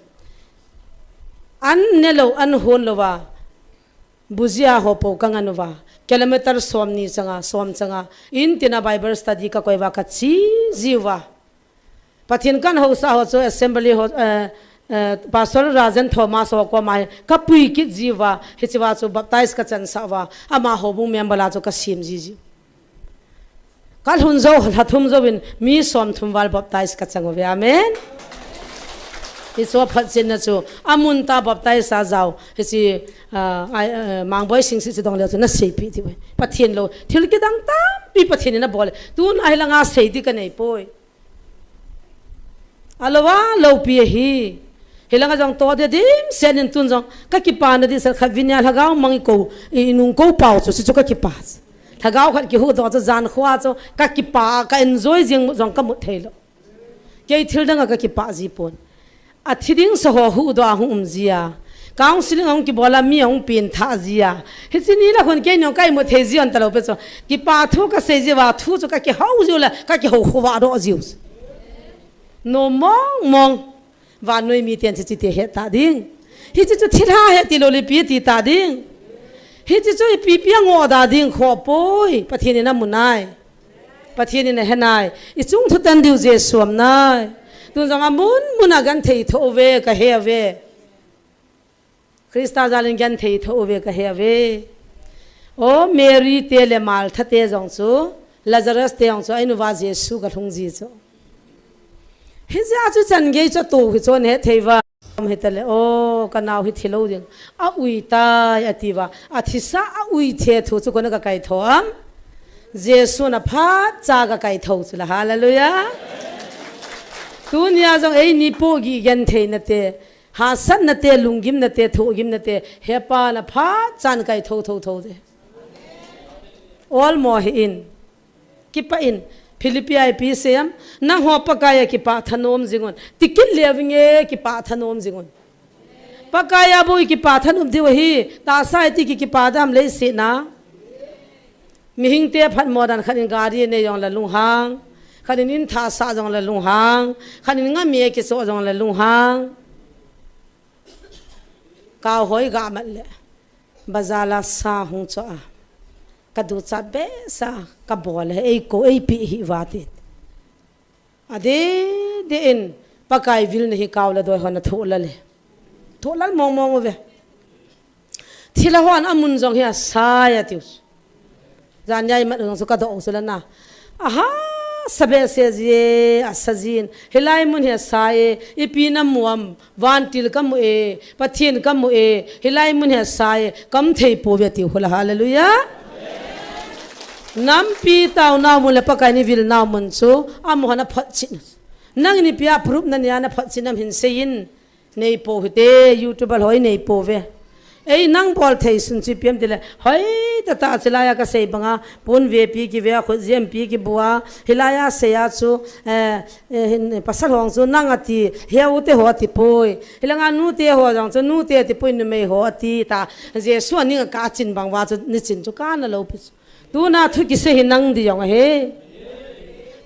An nelou, an hon louva, bujia ho pou kangan uva, kilometer somni changa, som changa, in tina Bible study kakoi uva, kache jiuva. Pathen kahin haosah ho chu assembly ho, eh, eh, Pastor Rajan Thomas ho koma hi kapui kit jiuva, hichea chu baptize kachansah uva, ama houbung member a chu kasem ji jiu. Kalhun jou, lha thum jouvin mi somthum val baptize kachang uve. Amen. Hiche phatchenna chu, amun tah baptize a jao, hiche, ah, ai, ah, Mangboi Singsit chu dong leu chu naseipeh diu ahi. Pathen lou, thil kidang tampi Pathen in abol e. Tuna hilanga sei ding kanei poi. Alou a, loupi ahi. Hilanga jong toh ding dimset in tun jong, kakipana ding set khat vin a lhagao mang eikou, i, inung kou pau chu, chuchu kakipa. Lhagao khat kihuhdoh chu, jan khoa chu, kakipa, ka enjoy jing jong kamut thei lou. Kei thil danga kakipah ji pon. Athi ding sa ho huhdoh a hung um jia. Counseling ahung kibol a mi ahung pengthah jia. Hiche ni la khun keini jong ka imut thei ji hon talou pi chu. Kipa thu kasei jiuva thu chu kakihou jiu le kakihou khovah doh jiu. Nom mong mong. Vannoi miten hiche ti het ta ding. Hiche chu thilha ahi tilou le ipi ti ta ding. Hiche chu ipi pi a ngoh da ding khoh poi. Pathen in amu nai. Pathen in ahe nai. I chung thu tan diu Jesu aum nai. Tun jong amun mun a genthei tho uve, kahe uve. Christa jal in genthei tho uve, kahe uve. O Mary te le Martha te jong chu, Lazarus te jong chu, a in uva Jesu galhung ji chu. Hijeh a chu chan gei chu ato hi chu ahet thei uva. Hitale, o, kanao hi thi lou ding. A ui tai, ati uva. A thisa a ui the thu chu kona gakaithou am? Jesu in aphat cha gakaithou chu la. Hallelujah. Tunia jong eini pohgih genthei nate, hahsatna te, lunggimna te, thohgimna te, Hepa in aphat chan kaithou thou thou te. Olmo hih in. Kipah in, Philippi a ipi asei em? Nangho Pakai a kipah thanom jing un. Ti kit leu vinge, kipah thanom jing un. Pakai a bou i kipah thanom diu ahi, tahsa iti ki kipah dam leiset a. Mihing te phatmo dan khat in gari nei jong le lunghang, khat in in thah sah jong le lunghang, khat in ngami a kichoh jong le lunghang. Kau hoi ga mat le. Bazar a sa hung choh a, ka duchat behseh a, ka bol e, eikou, eipeh hih uva tin. Adeh deh in, Pakai vilna hi kau le doi hon athoh lal e. Thoh lal mong mong uve. Thilha hon amun jong hi asai atiu. Jan a imat jong chu ka doh u chu la na. Aha, sa behseh ji e, asa jin. Hilai mun hi asai e, ipi namu am, vantil kamu e, Pathen kamu e, hilai mun hi asai e, kaum thei pouve tiu hula, hallelujah. Nampi taonau mun le Pakai in eivilnau mun chu, amaho na photchet. Nangin ipi a proof nanei a na photchet nam hin seiyin. Nei pou hite, YouTuber ho i nei pouve. Ei, nang bol thei sun chu ipi am tile, hoi tah tah chu hilai a kasei banga, pon vepi kive a, khut jempi kibu a, hilai a sei a chu, eh, eh, hin, pasal hong chu nang ati, heu te ho ati poi. Hilanga nu te ho jong chu nu te ati poi, numei ho ati ta. Jesu aning a kachin bang uva chu, nichin chu kana lou pi chu. Tuna thu kisei hi nang di jong ahi.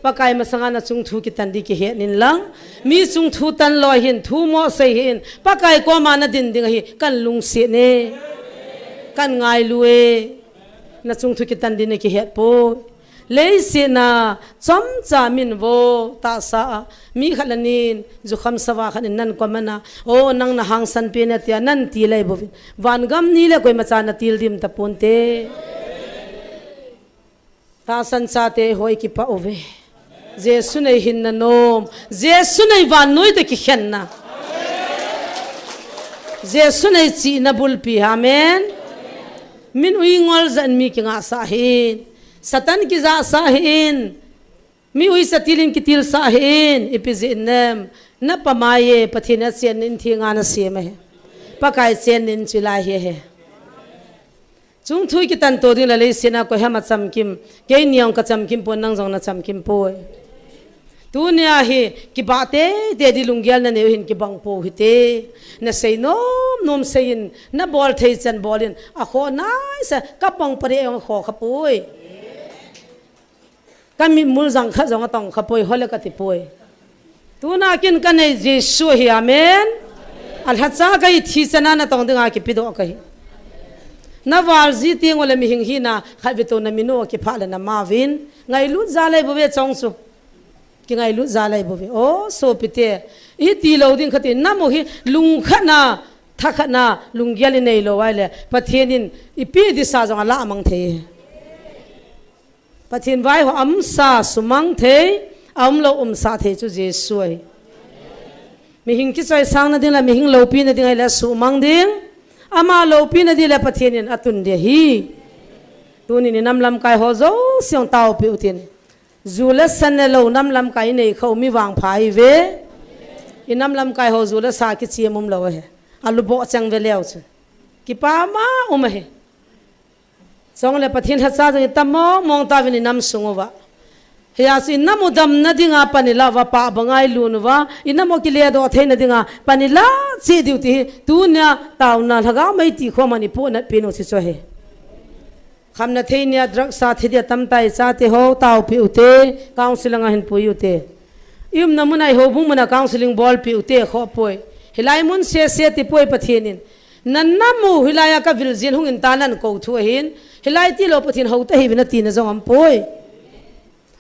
Pakai masanga na chung thu kitan di kihet in lang. Mi chung thu tan lou hin, thu mo sei hin. Pakai koma na din ding ahi, kan lungset e. Kan ngailu e. Na chung thu kitan di na kihet poi. Leiset a chomcha min vo tahsa a. Mi khat le ni in, jukham sava khat in nan comment a, o, nang na hangsan pen e tia nan ti lei bouvin. Vangam ni le koima cha na til dim ta ponte. Tahsan chate ho i kipah uve. Jesu in eihin na nom. Jesu in ei vannoi te kikhen na. Jesu in ei chihna bulpi. Amen. Min ui ngol jat in mi kingah sah hin. Satan kijah sah hin. Mi uisa til in kitil sah hin, ipi jeh inem, na pamai e, Pathen a chen in theng a na sem ahi. Pakai chen in chu hilai hi ahi. Chung thu i kitan to ding le leiset a koi ham a chamkim, keini jong ka chamkim pon, nang jong na chamkim poi. Tunia hi, kibah teitei di lunggel na neiu hin kibang pou hite. Na sei nom nom sei in, na bol thei chan bol in, akhoh naisa, ka pang pare jong akhoh kha poi. Ka mitmul jang khat jong atong kha poi, hole kati poi. Tuna kin ka nei Jesu hi, amen. Alhacha ka hi thi chana na tong dinga kipedoh ka hi. Na val ji teng ule mihing hina khat ve to na minu kipha le na ma vin. Ngailut ja lei bou ve chong chu. Kingailut ja lei bou ve. O, sopite. Iti lou ding khat in na mo hi lungkhat na, thakhat na, lunggel i nei lou ai le. Pathen in ipi disa jong ala mang thei. Pathen vai ho umsa sumang thei, aumlou umsah thei chu Jesu ahi. Mihing kichoisang na ding le, mihing loupi na ding ahile sumang ding. Ama loupi na ding le Pathen in atun ding ahi. Tunin i nam lamkai ho jouse jong taopi utin. Ju le sa ne lou nam lamkai i nei khou mi vangpha i ve. I nam lamkai ho ju le sa kichem umlou ahi. Aluboh chang ve leu chu. Kipa ma um ahi. Chong le Pathen lhacha jong i tam mong mong tauvin i nam sung uva. Hia chu i nam u damna dinga pan i la uva, pah banga i lun uva, i nam u kiledoh theina dinga pan i la cheh diu ti hi, tunia taona lhagao mei ti khom an i puhnat pen u chu chu ahi. Khamna thei nia drug sa thi dia tamtah i chate ho taopi ute, counseling a hin pui ute. I umna muna i houbung muna counseling bolpi ute, khoh poi. Hilai mun sese ti poi Pathen in. Nan namu hilai a ka vil jin hung in ta nan ko thu ahin. Hilai tilou Pathen hou ta hi vin ati na jong ampoi.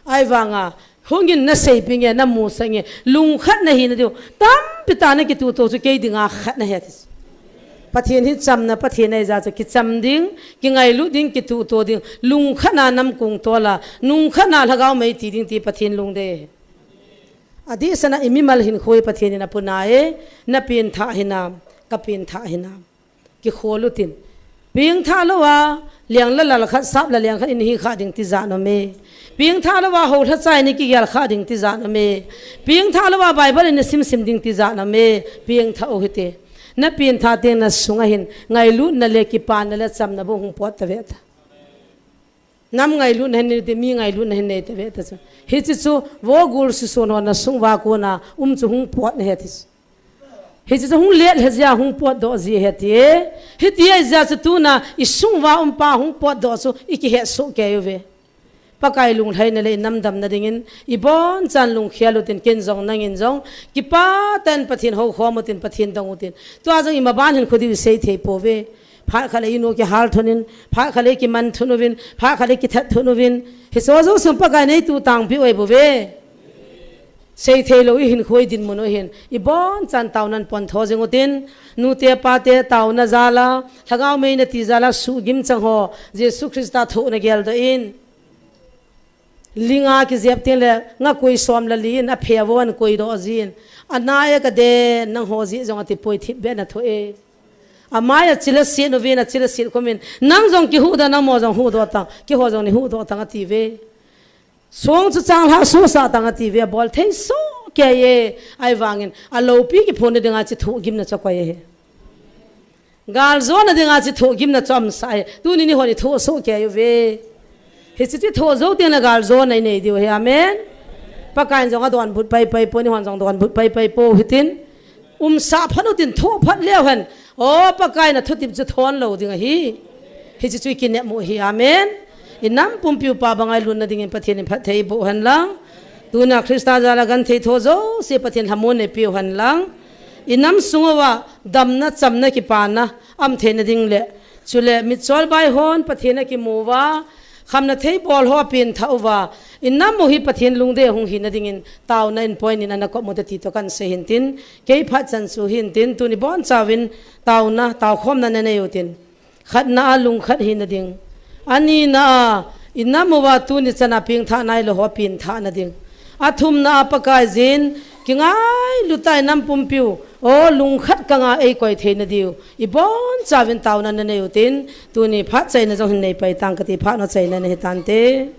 Ahivanga, hung in na seipi nge, na musa nge, lungkhat na hi na diu. Tampi ta na kituto chu kei dinga khat na he ti. Pathen hi chamna Pathen ahi jeh chu kicham ding, kingailut ding, kituto ding, lungkhat na nam kung to la, lungkhat na lhagao mei ti ding ti Pathen lungdei. Adeh sena i mimal hinkho hi Pathen in apuna e, na pengthah hinam, ka pengthah hinam. Kikhol utin. Pengthah lou a, leng la lal khat, sap la leng khat in hi kha ding ti jat nom e. Pengthah lou a, hou lha chai ni kigel kha ding ti jat nom e. Pengthah lou a, Bible in sim sim ding ti jat nom e. Pengthah u hite. Na pengthah teng na sunga hin, ngailutna le kipana le chamna bou hung pot ta ve ta. Nam ngailutna hin nei te, mi ngailutna hin nei te ve ta chu. Hiche chu, vo gul susun ho na sung va kona, um chu hung pot na he ti chu. Hiche chu hung let he jia, hung potdoh ji he ti e. Hiti ahi jia chu tuna, i sung va um pa hung potdoh chu, i kihet soh kei uve. Pakai lunglhaina le i nam damna dingin, i bonchan lungkhel utin ken jong nangin jong, kipah tah in Pathen hou khom utin, Pathen dong utin. Tua jong i maban hin khudiu i sei thei pouve. Phat khat le i nu kihal thun in, phat khat le kiman thun uvin, phat khat le kithat thun uvin. Hiche jouse Pakai in eituh tangpiu ahi bouve. Sei thei lou i hinkho i dinmun u hin. I bonchan taonan pon tho jing utin. Nute pate taona jal a. Lhagao meina ti jal a suhgim chang ho. Jesu Christa thohna geldoh in. Linga kijep teng le nga koi som le li in aphe vo an koidoh jin. Ana e ka de nang ho ji jong ati poi thipbeh na thoh e. Amai a chila sit uvin a chila sit khomin. Nang jong kihuhdoh nang mo jong huhdoh tang. Keiho jong nei huhdoh tang ati ve. Song chu changlhah sohsah tang ati ve. Bol thei soh kei e. Ahivangin. Aloupi kiphonna dinga chu thohgimna chu akoi e. Galjona dinga chu thohgimna chu aumsah e. Tuni ni hon i thoh soh kei uve. Hiche chu thoh jou teng le galjona i nei diu ahi. Amen. Pakai in jong adonbut paipai pou ni hon jong donbut paipai pou hitin. Umsah phat utin thoh phat leu hen. O Pakai na thutep chu thon lou ding ahi. Hiche chu i kinep u ahi. Amen. I nam pumpiu pa banga i lutna dingin Pathen in phatthei boh hen lang. Tuna Christa jal a genthei tho jouse Pathen lhamon neipiu hen lang. I nam sung uva damna, chamna, kipana, aum theina ding le. Chule mitchol bai hon Pathen akimu uva, khamna thei bol ho apengthah uva. I nam u hi Pathen lungdei hung hina dingin, taona in point in ana kop u te ti toh kan sei hin tin, kei phat chan chu hin tin, tuni bonchauvin taona, taokhomna na nei utin. Khatna a lungkhat hina ding. Anina a, i nam uva tuni chan a pengthah nailou ho pengthah na ding. Athumna a Pakai jin, kingailut tah in nam pumpiu, o lungkhat kanga eikoi theina diu. I bonchauvin taona na nei utin, tuni phat chaina jong hin nei pai tang kati phat na chaina na hitante.